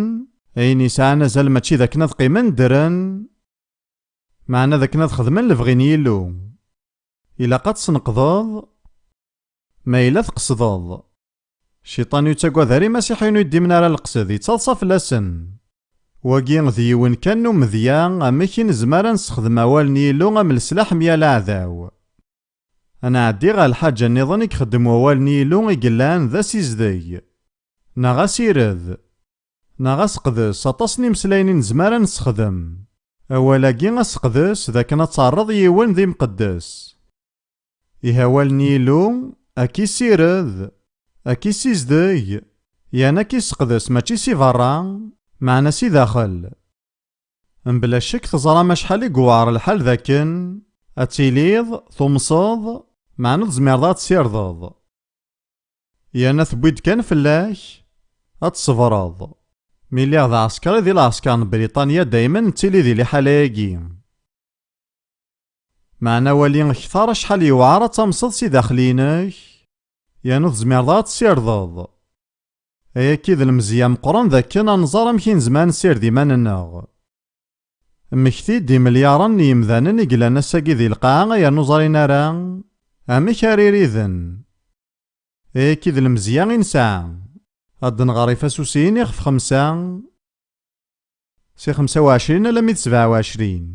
ayen yesɛan azal mačči d akken ad qqimen ddren, meɛna d akken ad xedmen lebɣi n Yillu. Ilaq ad tesneqdeḍ ma yella tqesdeḍ. Cciṭan ur yettagad ara imasiḥiyen ur yeddimen ara leqsed, yettaḍsa fell-asen. Wagi d yiwen kan n umedya amek i nezmer ad nessexdem awal n Yillu am leslaḥ myal aɛdaw. Ad nɛeddi ɣer lḥaǧa nniḍen i ixeddem wawal n Yillu i yellan d asizdeg, neɣ asired, neɣ aseqdes. Aṭas n imeslayen i nezmer ad nessexdem awal-agi aseqdes d akken ad terreḍ yiwen d imqeddes. Ihi awal n Yillu, ad k-issired, ad k-issizdeg, yerna ad k-isseqdes mačči si berra, meɛna si daxel. Mebla ccek teẓram acḥal i yewɛer lḥal dakken ad tiliḍ tumseḍ, meɛna ur tezmireḍ ad tessirdeḍ. Yerna tewwi-d kan fell-ak ad tṣebreḍ. Mi lliɣ d aɛeskriy di lɛesker n Briṭanya, daymen nettili di liḥala-agi. Meɛna wali kter acḥal yewɛer ad tamseḍ si daxel-inek, yerna ur tezmireḍ ara ad tessirdeḍ. Ayagi d lemzeyya meqqren dakken ad nẓer amek i nezmer ad nessired iman-nneɣ. Mmekti-d imelyaṛen n yemdanen i yellan ass-agi di lqaɛa, yerna ur ẓrin ara amek ara iriden. Ayagi d lemzeyya i nesɛa. Ad d-nɣer ifasusiyen ixef xemsa, si xemsa u ɛecrin alammi d sebɛa u ɛecrin.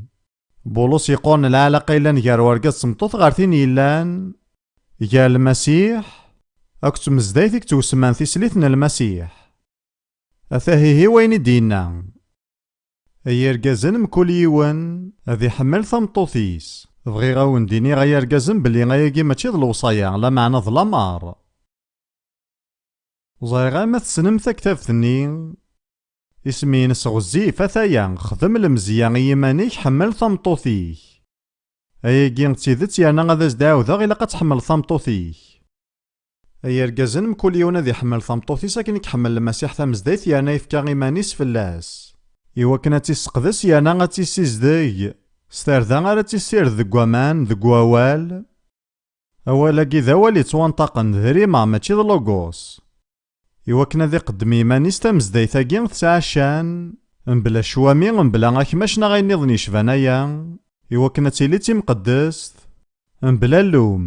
Bulus yeqquren lɛalaqa yellan gar urgaz d tmeṭṭut ɣer tin yellan gar Lmasiḥ akked tmezdayt i yettwsemman tislit n Lmasiḥ. Ata ihi wayen i d-yenna. Ay irgazen, mkul yiwen ad iḥemmel tameṭṭut-is. Bɣiɣ a wen-d-iniɣ ay irgazen belli ayagi mačči d lewṣaya, lameɛna d lameṛ. Ẓriɣ ama tessnem taktabt-nni. Isem-ines ɣezzif, ataya, xdem lemzeyya i yiman-ik, ḥemmel tameṭṭut-ik. Ayagi d tidet, yerna ad as-d-ɛawdeɣ, ilaq ad tḥemmleḍ tameṭṭut-ik. Ay irgazen, mkul yiwen ad iḥemmel tameṭṭut-is akken i iḥemmel Lmasiḥ tamezdayt, yerna yefka iman-is fell-as, iwakken ad tt-isseqdes yerna ad tt-issizdeg s tarda ara tt-issired deg waman, deg wawal. Awal-agi d awal yettwanṭaqen d rima, mačči d logos. Iwakken ad iqeddem iman-is tamezdayt-agi tesɛa ccan, mebla ccwami, mebla akmac neɣ ayen nniḍen yecban aya, iwakken ad tili d timqeddest, mebla llum.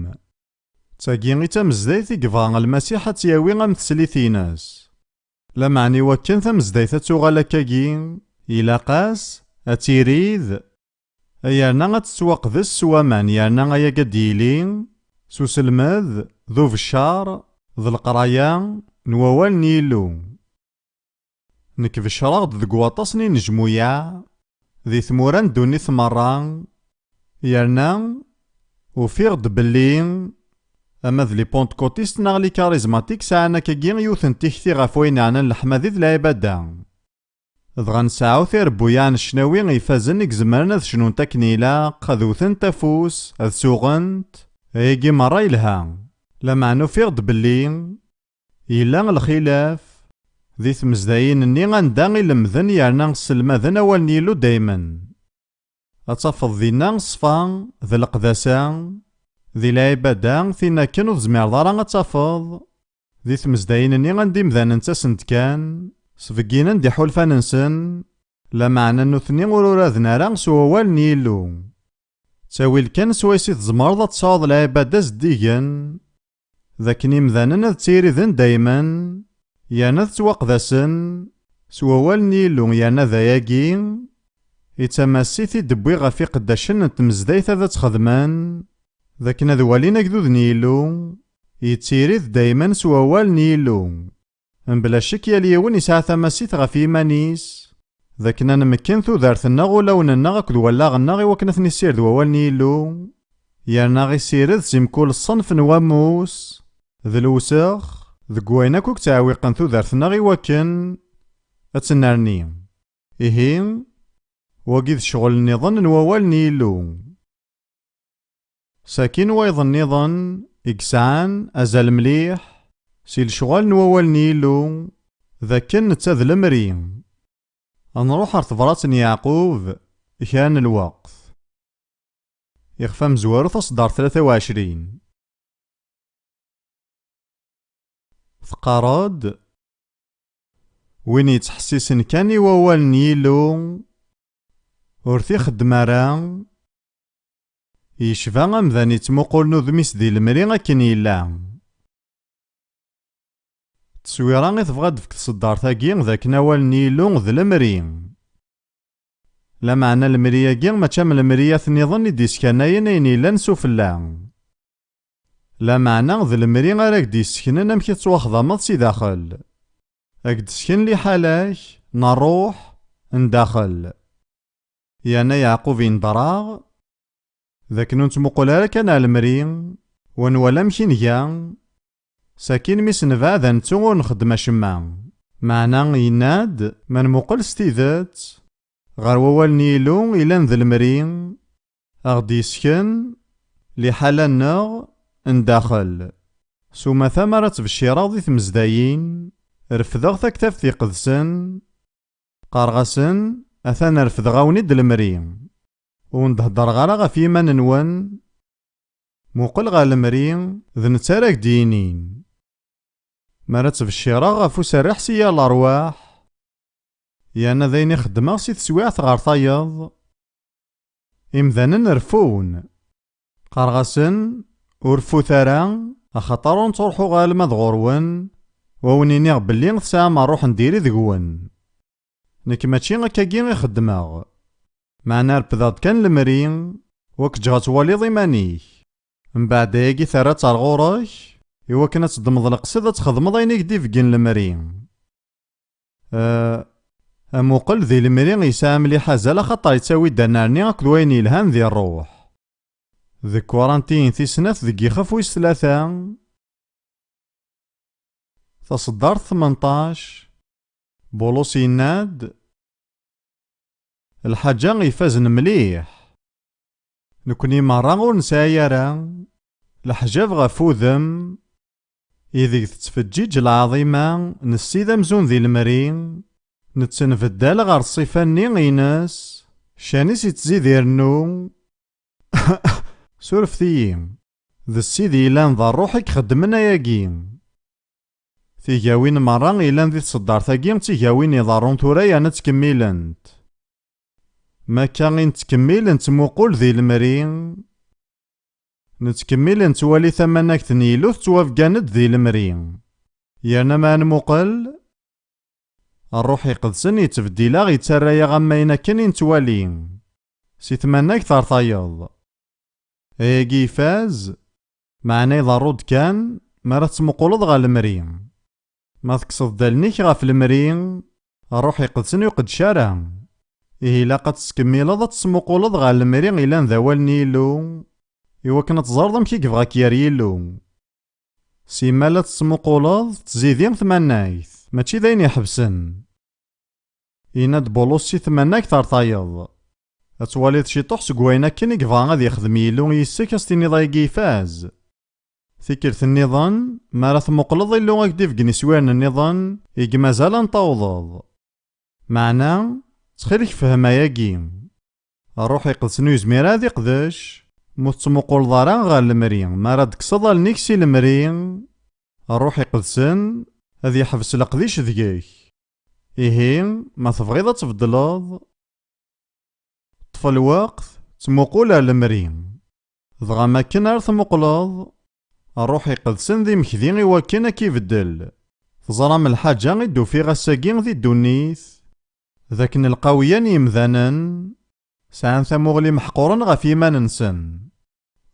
D tagi i d tamezdayt i yebɣa Lmasiḥ ad tt-yawi am teslit-ines. Lameɛna iwakken tamezdayt ad tuɣal akkagi, ilaq-as ad tirid, yerna ad tettwaqdes s waman, yerna ayagi ad d-yili s uselmed, d ubeccer, d leqraya n wawal n Yillu. Nekk beccreɣ-d deg waṭas n inejmuyaɛ di tmura n ddunit merra, yerna ufiɣ-d belli ama d les pentecôtistes neɣ les charismatiques sɛan akkagi yiwet n tikti ɣef wayen yeɛnan leḥmadi d lɛibada. Dɣa nesɛa tirebbuyaɛ n ccnawi ifazen i izemren ad cnunt akken ilaq, ad wtent afus, ad suɣent, ayagi merra yelha. Lameɛna ufiɣ-d belli yella lxilaf di tmezdayin-nni anda i lemden yerna sselmaden awal n Yillu daymen. Ad tafeḍ dinna ṣṣfa d leqdasa, di lɛibada, tin akken ur tezmireḍ ara ad tafeḍ di tmezdayin-nni anda imdanen ttasen-d kan, sbegginen-d iḥulfan-nsen, lameɛna nutni ur uraden ara s wawal n Yillu. Ttawil kan swayes i tzemreḍ ad tesɛuḍ lɛibada zeddigen, d akken imdanen ad ttiriden daymen, yerna ad ttwaqdasen s wawal n Yillu, yerna d ayagi i d tamasit i d-wwiɣ ɣef iqeddacen n tmezdayt ad tt-xedmen, d akken ad walin agdud n Yillu yettirid daymen s wawal n Yillu. Mebla ccek, yal yiwen yesɛa tamasit ɣef yiman-is, d akken ad nmekken tudert-nneɣ, ulawen-nneɣ akked wallaɣ-nneɣ i wakken ad ten-issired wawal n Yillu, yerna ɣ-issired si mkul ṣṣenf n wammus d lewsex deg wayen akk i yettɛewiqen tudert-nneɣ i wakken ad tennerni. Ihi, wagi d ccɣel nniḍen n wawal n Yillu. Sakin wayeḍ nniḍen i yesɛan azal mliḥ si lecɣal n wawal n Yillu, d akken netta d lemri. Ad nruḥ ɣer tebrat n Yeɛqub kra n lweqt. Ixef amezwaru, taṣeddart tlata u ɛecrin. Teqqareḍ-d, win yettḥessisen kan i wawal n Yillu, ur t-ixeddem ara, yecba amdan yettmuqulen udem-is di lemri akken yella. Tteswira i tebɣa ad d-tefk tṣeddart-agi d akken awal n Yillu d lemri. Lameɛna lemri-agi mačči am lemriyat nniḍen i d-iskanayen ayen yellan s ufella. Lameɛna d lemri ara k-d-yesseknen amek i tettwaxdameḍ si daxel. Ad k-d-tesken liḥala-k n ṛṛuḥ n daxel. Yerna Yeɛqub yenḍer-aɣ d akken ur nettmuqul ara kan ar lemri, wa nwala amek i nga, sakin mi s-nebɛed ad nettu ur nxeddem acemma. Meɛna yenna-d, ma nmuqel s tidet ɣer wawal n Yillu ilan d lemri, a ɣ-d-yesken liḥala-nneɣ n daxel. S umata, mi ara ttbeccireɣ di tmezdayin, refdeɣ Taktabt Iqedsen, qqareɣ-asen, atan refdeɣ-awen-id lemri. Ur wen-d-heddreɣ ara ɣef yiman-nwen, muqel ɣer lemri, d netta ara k-d-yinin. Mi ara ttbeccireɣ ɣef userreḥ si yal ṛṛwaḥ, yerna d ayen i xeddmeɣ si teswiɛt ɣer tayeḍ, imdanen reffun. Qqareɣ-asen, ur reffut ara, axaṭer ur nettruḥu alma d ɣur-wen, wa wen-iniɣ belli tesɛam ṛṛuḥ n diri deg-wen. Nekk mačči akkagi i xeddmeɣ. Meɛna refdeɣ-d kan lemri, wa k-ǧǧeɣ ad twaliḍ iman-ik. Mbeɛd ayagi terra-tt ar ɣur-k, iwakken ad teddmeḍ leqsed ad txedmeḍ ayen i k-d-ibeggen lemri. Eh, Amuqel di lemri yesɛa mliḥ azal, axaṭer yettawi-d anerni akked wayen yelhan di ṛṛuḥ. Deg Kurintiyen tis snat deg yixef wis tlata, taṣeddart tmenṭac, Bulus yenna-d: "Lḥaǧa ifazen mliḥ. Nekni merra ur nesɛi ara leḥjab ɣef udem, ideg tettfeǧǧiǧ lɛaḍima n Ssid amzun di lemri, nettenbeddal ɣer ṣṣifa-nni ines, ccan-is ittzid irennu." Surfet-iyi. D Ssid yellan d ṛṛuḥ i ixeddmen ayagi. Tigawin merra yellan di tṣeddart-agi d tigawin iḍerrun tura yerna ttkemmilent. Ma akka i nettkemmil nettmuqul di lemri, nettkemmil nettwali tamanagt n Yillu tettwabeggan-d di lemri. Yerna ma nmuqel, Ṛṛuḥ Iqedsen yettbeddil-aɣ, yettarra-yaɣ am wayen akken i nettwali, si tmanagt ar tayeḍ. Ayagi ifaz, meɛna iḍerru-d kan mi ara tettmuquleḍ ɣer lemri. Ma tekkseḍ-d allen-ik ɣef lemri, Ṛṛuḥ Iqedsen ur iqeddec ara. Ihi ilaq ad tettkemmileḍ ad tettmuquleḍ ɣer lemri ilan d awal n Yillu, iwakken ad teẓreḍ amek i yebɣa ad k-yerr Yillu. Simmal ad tettmuquleḍ, tettzidi tmanagt, mačči d ayen iḥebsen. Yenna-d Bulus si tmanagt ar tayeḍ. Ad twaliḍ ciṭuḥ seg wayen akken i yebɣa ad yexdem Yillu yis-k, ad s-tiniḍ ayagi ifaz. Tikkelt nniḍen, mi ara tmuqleḍ Illu ad k-d-ibeggen iswiren nniḍen i yemazal ad n-tawḍeḍ. Meɛna, ttxil-k fhem ayagi. Ṛṛuḥ Iqedsen ur yezmir ad iqdec, ma ur tettmuquleḍ ara ɣer lemri. Mi ara d-tekkseḍ allen-ik si lemri, Ṛṛuḥ Iqedsen ad yeḥbes leqdic deg-k. Ihi, ma tebɣiḍ ad tbeddleḍ, ṭṭef lweqt, ttmuqul ar lemri. Dɣa mi akken ara tmuqleḍ, Ṛṛuḥ Iqedsen d imekdi i wakken ad k-ibeddel. Teẓram lḥaǧa i d-ufiɣ ass-agi di ddunit, d akken lqawiya n yimdanen sɛan tamuɣli meḥquren ɣef yiman-nsen.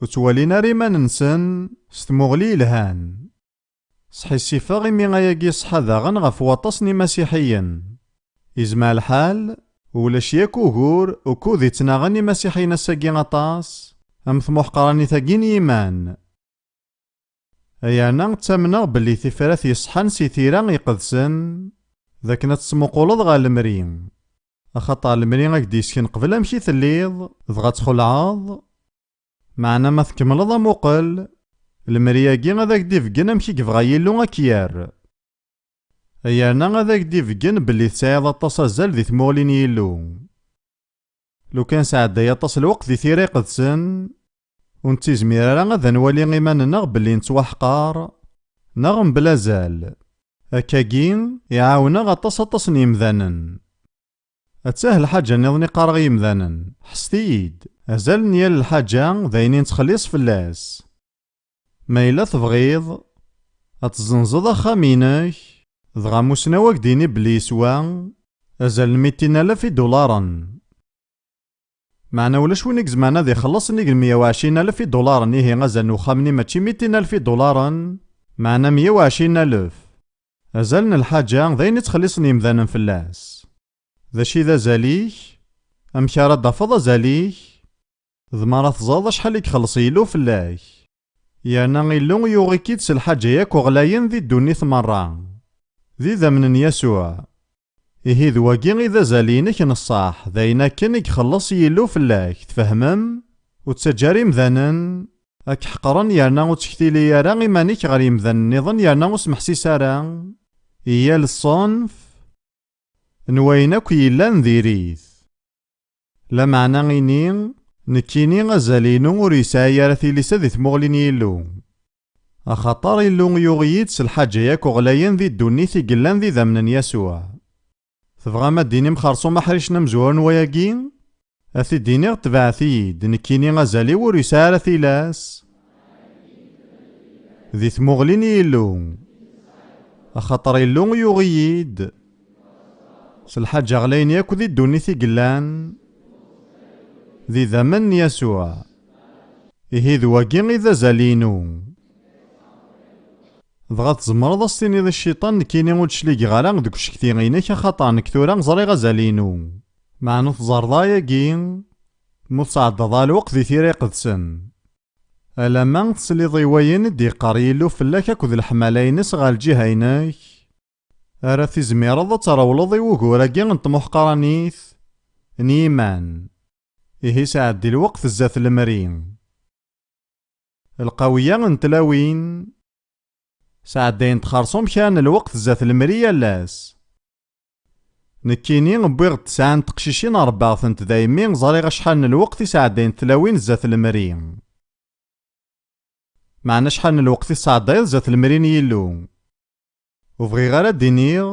Ur ttwalin ara iman-nsen s tmuɣli yelhan. Sḥissifeɣ imi ayagi iṣeḥḥa daɣen ɣef waṭas n imasiḥiyen. Izmer lḥal, ulac yakk ugur ukud ittnaɣen imasiḥiyen ass-agi aṭas am tmuḥqranit-agi n yiman. Yerna ttamneɣ belli tifrat yeṣḥan si tira iqedsen d akken ad tettmuquleḍ ɣer lemri, axaṭer lemri ad k-d-yessken qbel amek i telliḍ, dɣa txelɛeḍ. Meɛna ma tkemmleḍ amuqel, lemri-agi ad ak-d-ibeggen amek i yebɣa Yillu ad k-yerr. Yerna ad ak-d-ibeggen belli tesɛiḍ aṭas azal di tmuɣli n Yillu. Lukan sɛedday aṭas lweqt di tira iqedsen, ur nettizmir ara ad nwali iman-nneɣ belli nettwaḥqar, neɣ mebla azal. Akkagi, iɛawen-aɣ aṭas aṭas n yimdanen. Attah lḥaǧa nniḍen i qqareɣ i yimdanen, ḥesset-iyi-d. Azal n yal lḥaǧa d ayen i nettxelliṣ fell-as. Ma yella tebɣiḍ ad tezzenzeḍ axxam-inek, dɣa amussnaw ad k-d-yini belli yeswa azal n mitin alaf idularen. Meɛna ulac win i izemren ad ixelleṣ nnig n meyya u ɛecrin alaf idularen, ihi azal n uxxam-nni mačči mitin alaf idularen, meɛna meyya u ɛecrin alaf. Azal n lḥaǧa d ayen i ttxelliṣen yimdanen fell-as. D acu i d azal-ik? Amek ara d-tafeḍ azal-ik? D mi ara teẓreḍ acḥal i ixelleṣ Yillu fell-ak. Yerna Illu yuɣ-ik-id s lḥaǧa yakk ɣlayen di ddunit merra. D idammen n Yasuɛ. Ihi d wagi i d azal-inek n ṣṣeḥ, d ayen akken i ixelleṣ Yillu fell-ak, tfehmem? Ur ttaǧǧa ara imdanen ad k-ḥeqren, yerna ur ttkektili ara iman-ik ɣer yimdanen nniḍen, yerna ur smeḥsis ara i yal ṣṣenf n wayen akk yellan diri-t. Lameɛna ini, nekkini azal-inu ur yesɛi ara tilisa di tmuɣli n Yillu. Axaṭer Illu yuɣ-iyi-d s lḥaǧa yakk ɣlayen di ddunit i yellan d idammen n Yasuɛ. Tebɣam ad d-tinim xerṣum aḥric n amezwaru n wayagi? Ad t-id-iniɣ, tebɛet-iyi-d, nekkini azal-iw ur yesɛi ara tilas di tmuɣli n Yillu, axaṭer Illu yuɣ-iyi-d s lḥaǧa ɣlayen yakk di ddunit i yellan, d idammen n Yasuɛ. Ihi d wagi i d azal-inu. Dɣa tzemreḍ a s-tiniḍ i cciṭan, nekkini ur d-cligeɣ ara deg ucekti-inek, axaṭer nekk tura ẓriɣ azal-inu. Meɛna teẓreḍ ayagi, mu tesɛeddaḍ lweqt di tira iqedsen. Alamma tesliḍ i wayen i d-yeqqar Yillu fell-ak akked leḥmala-ines ɣer lǧiha-inek, ara tizmireḍ ad trewleḍ i wugur-agi n tmuḥqranit n yiman. Ihi sɛeddi lweqt zdat lemri. Lqawiya n tlawin sɛeddayent xerṣum kra n lweqt zdat lemri yal ass. Nekkini wwiɣ-d tesɛa n teqcicin rebbaɣ-tent daymi ẓriɣ acḥal n lweqt i sɛeddayent tlawin zdat lemri. Meɛna acḥal n lweqt i tesɛeddayeḍ zdat lemri n Yillu? Ur bɣiɣ ara d-iniɣ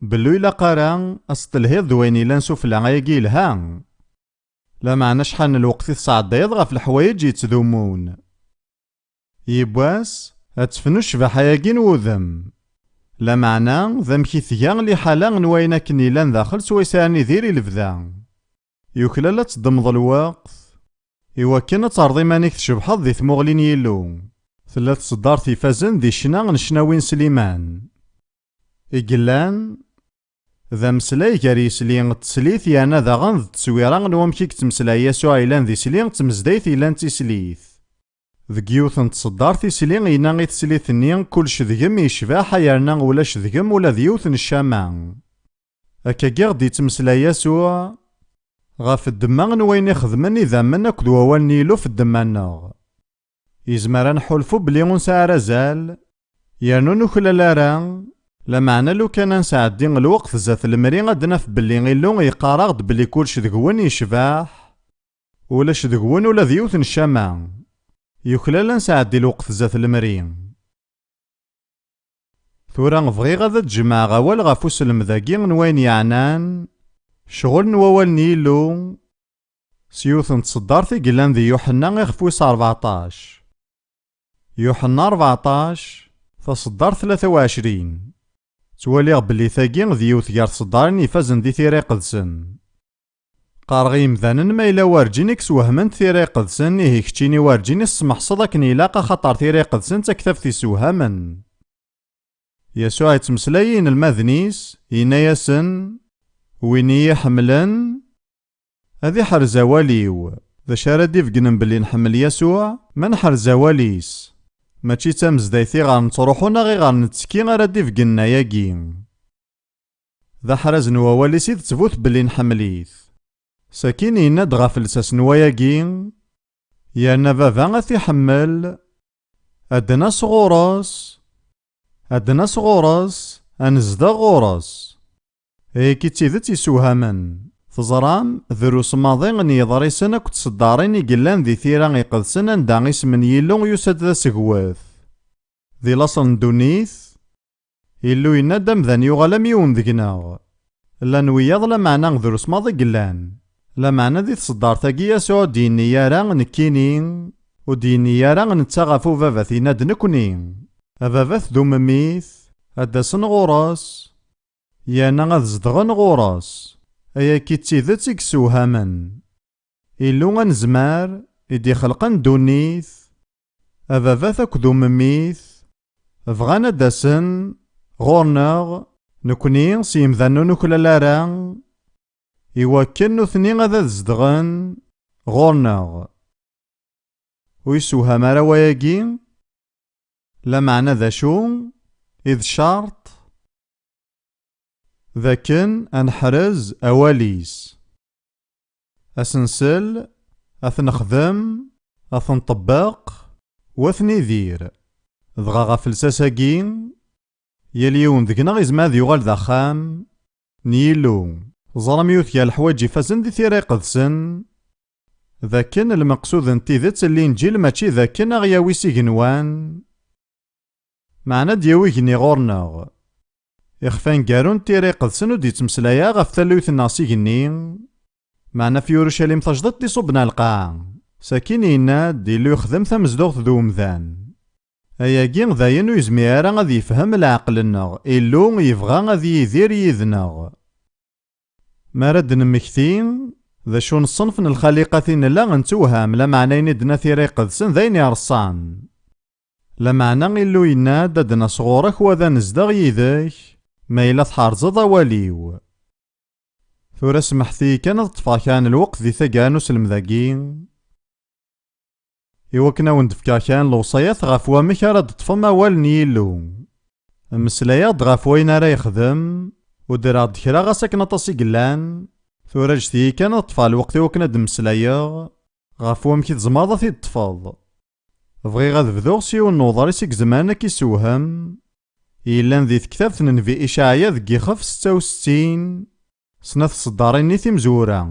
bellu ilaq ara ad s-telhiḍ d wayen yellan sufella ayagi yelha. Lameɛna acḥal n lweqt i tesɛeddayeḍ ɣef leḥwayeǧ yettdumun? Yiwwas, ad tefnu ccbaḥa-agi n wudem. Lameɛna, d amek i tga liḥala n wayen akken yellan daxel swayes ara nidir i lebda. Yuklal ad teddmeḍ lweqt, iwakken ad terreḍ iman-ik tcebḥeḍ di tmuɣli n Yillu. Tella tseddart ifazen di ccna n ccnawi n Sliman. I yellan, d ameslay gar yisli d teslit, yerna daɣen d tteswira n wamek i yettmeslay Yasuɛ yellan d isli d tmezdayt yellan d tislit. Deg yiwet n tseddart, isli yenna i teslit-nni: "Kullec deg-m yecbeḥ, yerna ulac deg-m ula d yiwet n ccama." Akkagi ɣ-d-yettmeslay Yasuɛ ɣef ddemma n wayen i xedmen idammen akked wawal n Yillu f ddemma-nneɣ. Yezmer ad nḥulfu belli ur nesɛi ara azal, yernu ur nuklal ara, lameɛna lukan ad nesɛeddi lweqt zdat lemri ad naf belli Illu yeqqar-aɣ-d belli kullec deg-wen yecbeḥ, ulac deg-wen ula d yiwet n ccama. Yuklal ad nesɛeddi lweqt zdat lemri. Tura bɣiɣ ad d-jemɛeɣ awal ɣef uselmed-agi n wayen yeɛnan ccɣel n wawal n Yillu, s yiwet n tseddart i yellan di Yuḥenna ixef wis rbeɛṭac. Yuḥenna rbeɛṭac, taseddart tlata u ɛecrin. Ttwaliɣ belli tagi d yiwet gar tseddarin ifazen di Tira Iqedsen. Qqareɣ i yimdanen ma yella werǧin i yeswehment Tira Iqedsen, ihi keččini werǧin i tesmeḥseḍ akken ilaq, axaṭer Tira Iqedsen d taktabt yessewhamen. Yasuɛ yettmeslay i yinelmaden-is, yenna-yasen: "Win i yi-ḥemmlen, ad iḥrez awal-iw." D acu ara d-ibegnen belli nḥemmel Yasuɛ? Ma neḥrez awal-is, mačči d tamezdayt i ɣer nettruḥu neɣ i ɣer nettekki ara d-ibegnen ayagi. D aḥraz n wawal-is i d ttbut belli nḥemmel-it. Sakin yenna-d ɣef lsas n wayagi: "Yerna Baba ad t-iḥemmel, ad d-nas ɣur-s, ad d-nas ɣur-s, ad nezdeɣ ɣur-s." Ayagi d tidet yessewhamen. Teẓram, drus maḍi n yeḍrisen akked tseddarin i yellan di Tira Iqedsen anda isem n Yillu yusa-d d asegwet. Di laṣel n ddunit, Illu yenna-d amdan yuɣal am yiwen deg-neɣ. Llan wiyaḍ lameɛna drus maḍi i yellan. Lameɛna di tseddart-agi Yasuɛ ur d-yenni ara nekkini, ur d-yenni ara netta ɣef ubabat, yenna-d nekni. A babat d umemmit, ad d-asen ɣur-s, yerna ad zedɣen ɣur-s. Ayagi d tidet i yessewhamen. Illu anezmar i d-ixelqen ddunit, ababat akked umemmit, bɣan ad d-asen ɣur-neɣ, nekni s yemdanen ur nuklal ara, iwakken nutni ad ad zedɣen ɣur-neɣ. Ur yessewham ara wayagi? Lameɛna d acu i d ccerṭ? D akken ad neḥrez awal-is. Ad s-nsel, ad t-nexdem, ad t-nṭebbeq, u ad t-nidir. Dɣa ɣef lsas-agi, yal yiwen deg-neɣ izmer ad yuɣal d axxam n Yillu. Ẓram yiwet gar leḥwayeǧ ifazen di Tira Iqedsen, d akken lmeqsud n tidet n Linǧil mačči d akken a ɣ-yawi s igenwan, meɛna ad d-yawi igenni ɣur-neɣ. Ixef aneggaru n Tira Iqedsen ur d-yettmeslay ara ɣef tallunt-nneɣ s igenni, meɛna f Yurucalim tajdiṭ d-iṣubben ar lqaɛa. Sakin yenna-d, Illu yexdem tamezduɣt d umdan. Ayagi d ayen ur yezmir ara ad yefhem leɛqel-nneɣ. Illu yebɣa ad yidir yid-neɣ. Mi ara d-nemmekti d acu n ṣṣenf n lxaliqat i nella, nettewham, lameɛna ayen i d-tenna Tira Iqedsen d ayen ireṣṣan. Lameɛna Illu yenna-d, ad d-nas ɣur-k wa d anezdeɣ yid-k, ma yella tḥerzeḍ awal-iw. Tura semḥet-iyi kan ad ṭṭfeɣ kra n lweqt di taggara n uselmed-agi, i wakken ad wen-d-fkeɣ kra n lewṣayat ɣef wamek ara d-ṭṭfem awal n Yillu. Mmeslayeɣ-d ɣef wayen ara yexdem, uddreɣ-d kra ɣas akken aṭas i yellan, tura ǧǧet-iyi kan ad ṭṭfeɣ lweqt i wakken ad d-mmeslayeɣ ɣef wamek i tzemreḍ ad t-id-ṭṭfeḍ. Bɣiɣ ad bduɣ s yiwen n uḍris i izemren ad k-issewhem, yellan di tektabt n Nnbi Icɛaya deg yixef setta u settin, snat tseddarin-nni timezwura.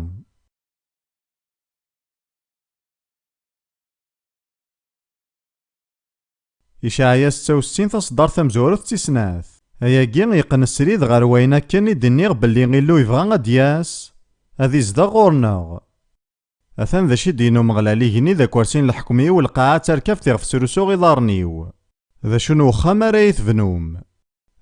Icɛaya setta u settin, taṣeddart tamezwarut d tis snat. Ayagi yeqqen srid ɣer wayen akken i d-nniɣ belli Illu yebɣa ad d-yas, ad izdeɣ ɣur-neɣ. Atan d acu i d-yenna Umeɣlal: Igenni d akersi n leḥkem-iw, lqaɛa d tarkabt iɣef ttrusuɣ iḍarren-iw. D acu n wexxam ara yi-tebnum?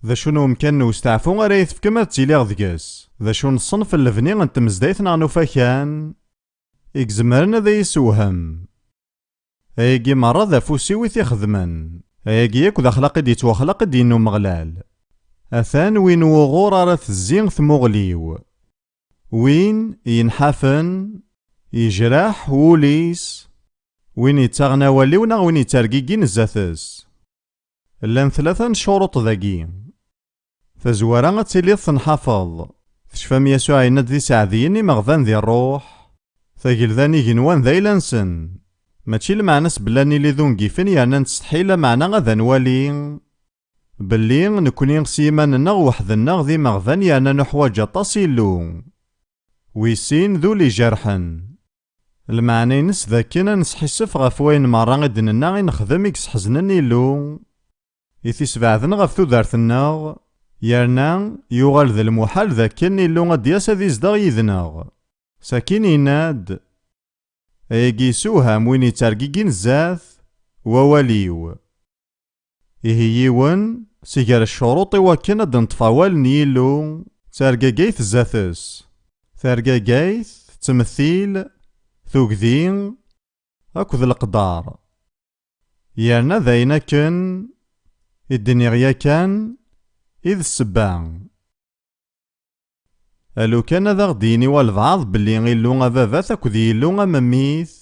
D acu n umkan n usteɛfu ara yi-tefkem ad ttiliɣ deg-s? D acu n ṣṣenf n lebni n tmezdayt neɣ n ufakan i izemren ad iyi-issewhem? Ayagi merra d afus-iw i t-ixedmen. Ayagi yakk d axlaq i d-yettwaxlaq, i d-yenna Umeɣlal. Atan win wuɣur ara tezzi tmuɣli-w. Win yenḥafen, yejreḥ wul-is, win yettaɣen awal-iw neɣ win yettergigin zdat-s. Llan tlata n ccuruṭ dagi. Tazwara ad tiliḍ tenḥafeḍ. Tecfam Yasuɛ yenna-d d iseɛdiyen imeɣban di ṛṛuḥ. Tagelda n igenwan d ayla-nsen. Mačči lmeɛna-s belli ad nili d ungifen yerna nettsetḥi, lameɛna ad nwali belli nekni s yiman-nneɣ weḥd-nneɣ d imeɣban yerna nuḥwaǧ aṭas Illu. Wis sin d ul ijerḥen. Lmeɛna-ines d akken ad nesḥissef ɣef wayen merra i d-nenna i nexdem i yesḥeznen Illu, i t-isbeɛden ɣef tudert-nneɣ, yerna yuɣal d lmuḥal d akken Illu ad d-yas ad izdeɣ yid-neɣ. Sakin yenna-d: Ayagi yessewham win yettergigin zdat wawal-iw. Ihi yiwen si gar ccuruṭ i wakken ad d-neṭṭef awal n Yillu, d tergagayt zdat-s. Targagayt tettmettil tugdi akked leqder. Yerna d ayen akken i d-nniɣ yakan i d ssebba. Alukan ad aɣ-d-yini walbeɛḍ belli Illu Ababat akked Yillu Amemmit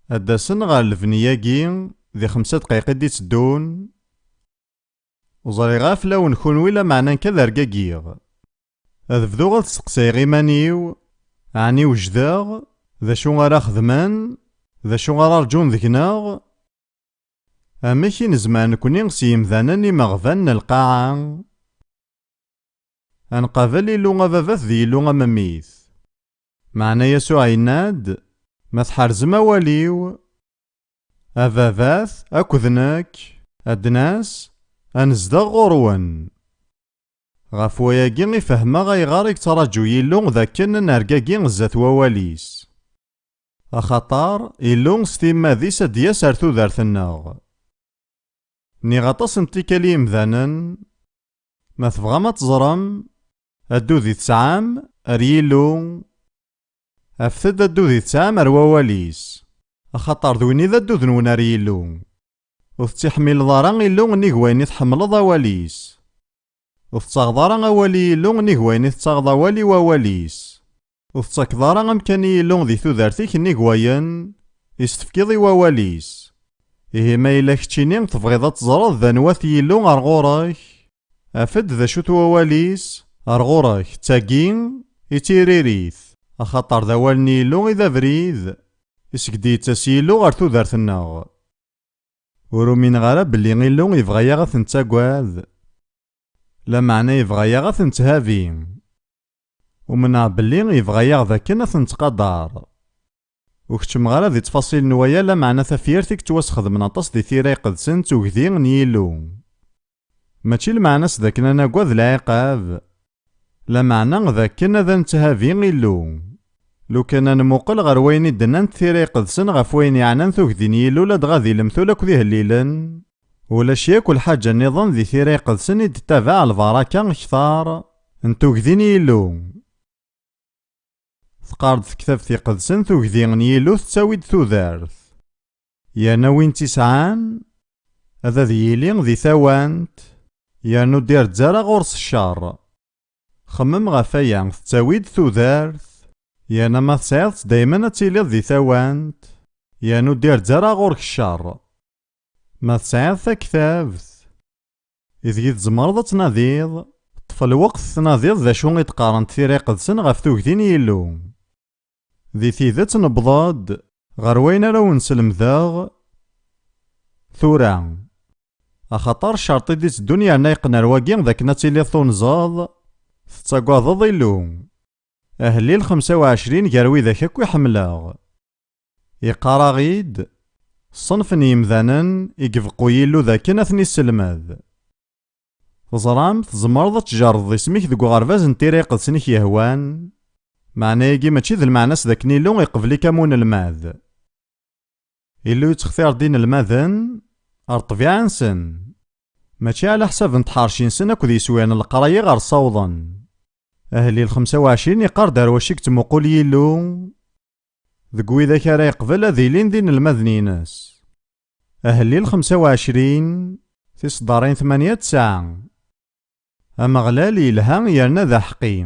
ad d-asen ɣer lebni-agi di xemsa dqayeq i d-iteddun, ur ẓriɣ ara fell-awen kunwi, lameɛna nekk ad rgagiɣ. Ad bduɣ ad steqsayeɣ iman-iw, ɛni wejdeɣ? D acu ara xedmen? D acu ara rǧun deg-neɣ? Amek i nezmer nekni s yimdanen imeɣban n lqaɛa ad nqabel Illu Ababat d Yillu Amemmit? Meɛna Yasuɛ yenna-d: Ma tḥerzem awal-iw, Ababat akked nekk ad d-nas ad nezdeɣ ɣur-wen. Ɣef wayagi i fehmeɣ ayɣer i yettraǧu Yillu d akken ad nergagi zdat wawal-is. Axaṭer Illu s timmad-is ad d-yas ar tudert-nneɣ. Nniɣ aṭas n tikkal i yimdanen: Ma tebɣam ad teẓrem addud i tesɛam ar Yillu, afet-d addud i tesɛam ar wawal-is, axaṭer d win i d addud-nwen ar Yillu. Ur tettiḥmileḍ ara Illu nnig wayen i tḥemmleḍ awal-is. Ur tettaɣeḍ ara awal i Yillu nnig wayen i tettaɣeḍ awal i wawal-is. Ur tettakeḍ ara amkan i Yillu di tudert-ik nnig wayen i s-tefkiḍ i wawal-is. Ihi ma yella keččini tebɣiḍ ad teẓreḍ d anwa-t Yillu ar ɣur-k, af-d d acu-t wawal-is ar ɣur-k, d tagi i d tiririt, axaṭer d awal n Yillu i d abrid iseg d-yettas Yillu ɣer tudert-nneɣ. Ur umineɣ ara belli Illu yebɣa-yaɣ ad t-nettagad, lameɛna yebɣa-yaɣ ad t-netthabi. Umneɣ belli yebɣa-yaɣ d akken ad t-nettqadar. Ur keččmeɣ ara di ttfaṣil n waya, lameɛna tafyirt i yettwasxedmen aṭas di Tira Iqedsen d tugdi n Yillu. Mačči lmeɛna-s d akken ad nagad lɛiqab, lameɛna d akken ad netthabi Illu. Lukan ad nmuqel ɣer wayen i d-nnant Tira Iqedsen ɣef wayen yeɛnan tugdi n Yillu ladɣa di lemtul akked ihellilen, ulac yakk lḥaǧa nniḍen di Tira Iqedsen i d-tettabaɛ lbaraka kter n tugdi n Yillu. Teqqar-d tektabt iqedsen tugdi n Yillu tettawi-d tudert. Yerna win tt-isɛan, ad ad yili di tawant, yernu ur d-ireǧǧ ara ɣur-s ccer. Xemmem ɣef waya, tettawi-d tudert, yerna ma tesɛiḍ-tt daymen ad tiliḍ di tawant, yernu ur d-ireǧǧ ara ɣur-k ccer. Ma tesɛiḍ taktabt ideg i tzemreḍ ad tnadiḍ, ṭṭef lweqt tnadiḍ d acu i d-qqarent Tira Iqedsen ɣef tugdi n Yillu. Di tidet, newweḍ-d ɣer wayen ara wen-slemdeɣ tura, axaṭer ccerṭ i d-itteddun yerna yeqqen ar wagi d akken ad tiliḍ tunzeḍ, tettagadeḍ Illu. Ahellil xemsa u ɛecrin gar widak akk i ḥemmleɣ. Iqqar-aɣ-id, ṣṣenf n yimdanen i ibeqqu Yillu d akken ad ten-isselmed. Teẓram, tzemreḍ ad tjerrdeḍ isem-ik deg uɣerbaz n Tira Iqedsen i k-yehwan, meɛna-agi mačči d lmeɛna-s d akken Illu iqbel-ik am unelmad. Illu yettextir-d inelmaden ar ṭṭbiɛa-nsen, mačči ɛla ḥsab n tḥerci-nsen akked yiswiren n leqraya ɣer ssawḍen. Ahellil xemsa u ɛecrin iqqar-d ar wacu i yettmuqul Yillu, deg widak ara yeqbel ad ilin d inelmaden-ines. Ahellil xemsa u ɛecrin, tiseddarin tmanya d tesɛa. Ameɣlal yelha yerna d aḥeqqi.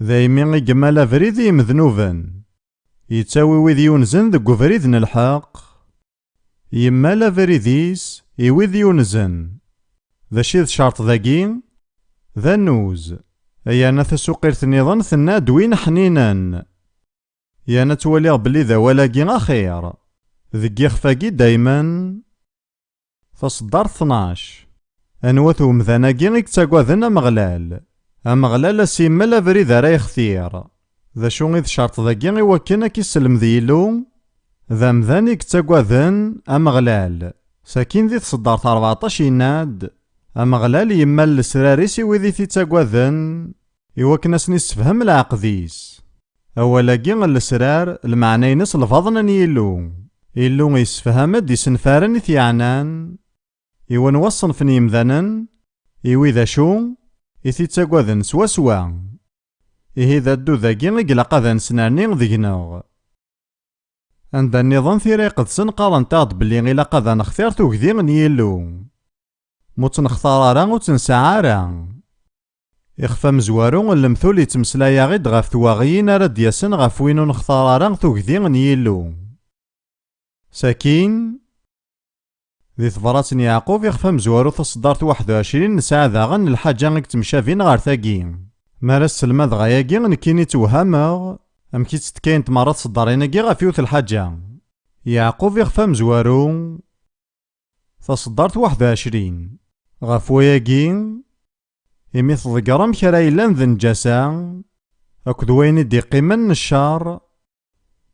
Daymi i yemmal abrid i yimednuben. Yettawi wid yunzen deg ubrid n lḥeqq. Yemmal abrid-is i wid yunzen. D acu i d ccerṭ dagi? D annuz. Yerna tasuqilt nniḍen tenna-d win ḥninen. Yerna ttwaliɣ belli d awal-agi axir. Deg yixef-agi daymen. Taṣeddart tnac. Anwa-t umdan-agi i yettagaden Ameɣlal? Ameɣlal a s-yemmel abrid ara yextir. D acu i d ccerṭ dagi i wakken ad k-isselmed Yillu? D amdan i yettagaden Ameɣlal. Sakin di tṣeddart rbeɛṭac yenna-d, Ameɣlal yemmal lesrar-is i wid i t-ittagaden, i wakken ad sen-issefhem leɛqed-is. Awal-agi n lesrar, lmeɛna-ines lbaḍna n Yillu. Illu yessefham-d isenfaren i t-yeɛnan, i wanwa ṣṣenf n yemdanen, i wid acu, i t-ittagaden swaswa. Ihi d addud-agi i ilaq ad nesnerni deg-neɣ. Anda nniḍen Tira Iqedsen qqarent-aɣ-d belli ilaq ad nextir tugdi n Yillu. Ma ur tt-nextar ara, ur tt-nesɛi ara. Ixef amezwaru n lemtul yettmeslay-aɣ-id ɣef twaɣiyin ara d-yasen ɣef win ur nextar ara tugdi n Yillu. Sakin, di tebrat n Yeɛqub, ixef amezwaru, taṣeddart waḥed u ɛecrin, nesɛa daɣen lḥaǧa i yettemcabin ɣer tagi. Mi ara sselmadeɣ ayagi, nekkini ttewhameɣ amek i ttekkayent merra tṣeddarin-agi ɣef yiwet lḥaǧa. Yeɛqub, ixef amezwaru, taṣeddart waḥed u ɛecrin. Ɣef wayagi, imi tḍeggrem kra yellan d nnǧasa, akked wayen i d-iqqimen n ccer,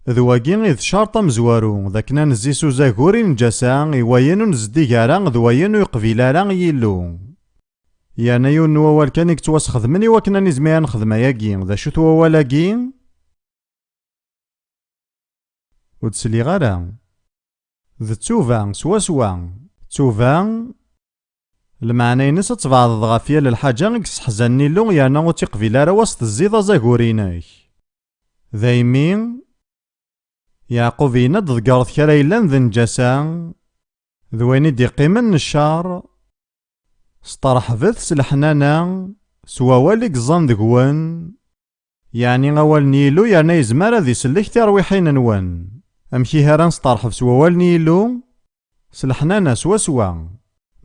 d wagi i d ccerṭ amezwaru, d akken ad nezzi s uzagur i nnǧasa, i wayen ur nezdig ara, d wayen ur yeqbil ara Yillu. Yerna yiwen n wawal kan i yettwasxedmen i wakken ad nizmir ad nexdem ayagi. D acu-t wawal-agi? Ur d-sliɣ ara. D ttuba, swaswa. Ttuba, lmeɛna-ines ad tbeɛdeḍ ɣef yal lḥaǧa i yesseḥzanen Illu, yerna ur tt-iqbil ara wass tezziḍ azagur-inek. Daymi, Yeɛqub yenna-d ḍeggret kra yellan d nnǧasa, d wayen i d-iqqimen n ccer, steṛḥbet s leḥnana, s wawal i yeẓẓan deg-wen, yeɛni awal n Yillu yerna yezmer ad isellek tirwiḥin-nwen. Amek ihi ara nesteṛḥeb s wawal n Yillu? S leḥnana swaswa.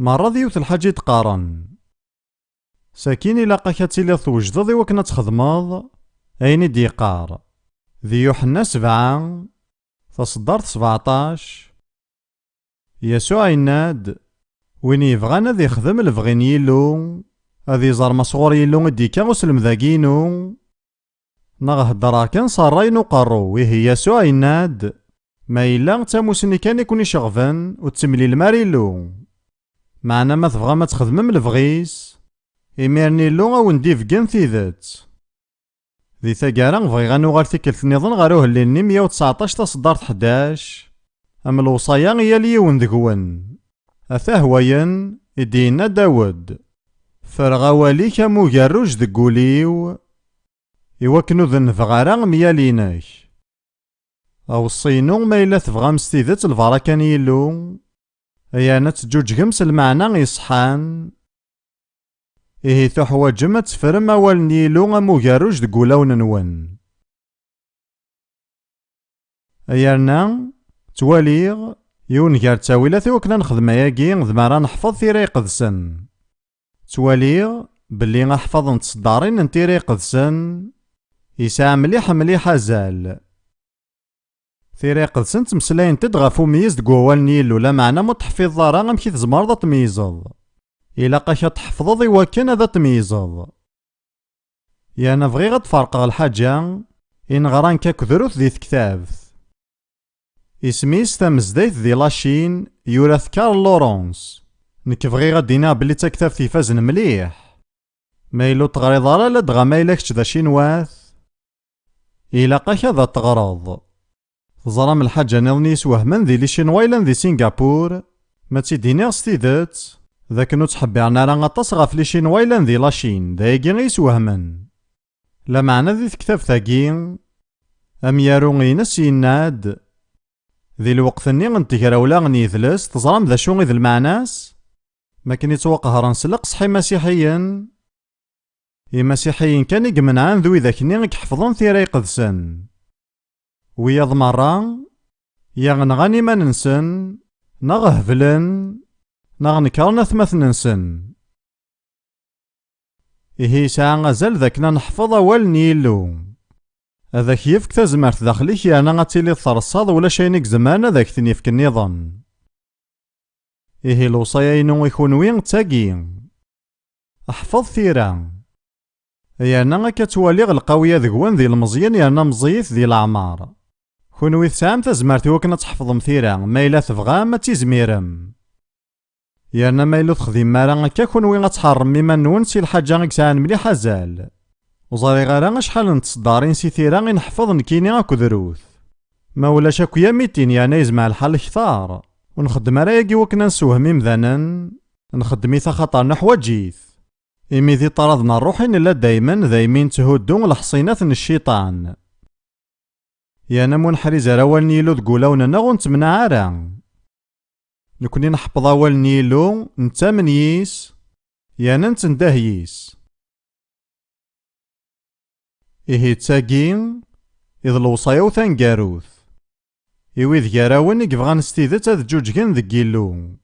Merra d yiwet lḥaǧa i d-qqaren. Sakin ilaq-ak ad tiliḍ twejdeḍ i wakken ad txedmeḍ ayen i d-yeqqar. Di Yuḥenna sebɛa, taṣeddart sbeɛṭac, Yasuɛ yenna-d, win yebɣan ad ixdem lebɣi n Yillu, ad iẓer ma sɣur Yillu i d-yekka uselmed-agi-inu, neɣ heddreɣ kan s ṛṛay n uqerru? Ihi Yasuɛ yenna-d, ma yella d tamusni kan i ken-iceɣben, ur tettemlilem ara Illu. Meɛna ma tebɣam ad txedmem lebɣi-s, imiren Illu a wen-d-ibeggen tidet. Di taggara, bɣiɣ ad nuɣal tikkelt nniḍen ɣer uhellil-nni meyya u tseɛṭac taṣeddart ḥdac, am lewṣaya i yal yiwen deg-wen. Atah wayen i d-yenna Dawed: Ferreɣ awal-ik am ugerruj deg wul-iw, i wakken ur dennbeɣ ara myal-inek. Aweṣṣi-inu, ma yella tebɣam s tidet lbaraka n Yillu, Yerna ad teǧǧuǧgem s lmeɛna iṣeḥḥan. Ihi tuḥwaǧem ad tefrem awal n Yillu am ugerruj deg wulawen-nwen. Yerna, ttwaliɣ, yiwen gar ttawilat i wakken ad nexdem ayagi, d mi ara neḥfeḍ Tira Iqedsen. Ttwaliɣ belli aḥfaḍ n tseddarin n Tira Iqedsen yesɛa mliḥ mliḥ azal. Tira Iqedsen ttmeslayent-d ɣef umeyyez deg wawal n Yillu, lameɛna ma ur teḥfiḍeḍ ara, amek i tzemreḍ ad tmeyyzeḍ? Ilaq-ak ad tḥefḍeḍ i wakken ad tmeyyzeḍ. Yerna bɣiɣ ad d-ferqeɣ lḥaǧa i neɣra nekk akked Ruth di tektabt. Isem-is tamezdayt di Lacin, yura-t Carl Laurence. Nekk bɣiɣ ad d-iniɣ belli d taktabt ifazen mliḥ. Ma yella ur teɣriḍ ara, ladɣa ma yella kečč d acinwat, ilaq-ak ad teɣreḍ. Teẓram lḥaǧa niḍen i yeswehmen di Licinwa yellan di Singapur, ma tt-id-iniɣ s tidet, d akken ur ttḥebbiren ara aṭas ɣef Licinwa yellan di Lacin, d ayagi i yeswehmen. Lameɛna di tektabt-agi, amyaru-ines yenna-d, di lweqt-nni n tegrawla n yidles, teẓram d acu i d lmeɛna-s? Mi akken i ttwaqehren s leqseḥ imasiḥiyen, imasiḥiyen kan i imenɛen d widak-nni i iḥefḍen Tira Iqedsen. Wiyaḍ merra, ya nɣan iman-nsen, neɣ heblen, neɣ nekren atmaten-nsen. Ihi yesɛa azal d akken ad neḥfeḍ awal n Yillu. Ad ak-yefk tazmert daxel-ik, yerna ad tiliḍ terṣaḍ ulac ayen i izemren ad ak-ten-yefk nniḍen. Ihi lewṣaya-inu i kunwi d tagi. Ḥfeḍ Tira. Yerna akka ttwaliɣ lqawya deg-wen d ilmeẓyen yerna meẓẓiyit di leɛmer. Kunwi tesɛam tazmert i wakken ad tḥefḍem Tira, ma yella tebɣam ad tizmirem. Yerna ma yella ur texdimem ara akka, kunwi ad tḥerrem iman-nwen si lḥaǧa i yesɛan mliḥ azal. Ur ẓriɣ ara acḥal n tseddarin si Tira i neḥfeḍ nekkini akked Ruth. Ma ulac akk ya mitin, yerna yezmer lḥal kter. Ur nxeddem ara yagi wakken ad nessewhem imdanen, nxeddem-it axaṭer neḥwaǧ-it. Imi di ṭṭrad n ṛṛuḥ i nella daymen, daymi netthuddu leḥṣinat n cciṭan. Yerna ma ur neḥriz ara awal n Yillu deg wulawen-nneɣ, ur nettemneɛ ara. Nekni neḥfeḍ awal n Yillu, nettamen yis, yerna nettendeh yis. Ihi d tagi i d lewṣaya-w taneggarut. I wid gar-awen i yebɣan s tidet ad ǧǧuǧgen deg Yillu.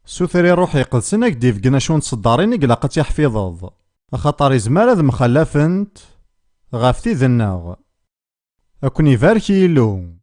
Suter i Ṛṛuḥ Iqedsen ad k-d-ibeggen acu n tseddarin i ilaq ad tiḥfiḍeḍ, axaṭer izmer ad mxallafent ɣef tid-nneɣ. Ad ken-ibarek Yillu.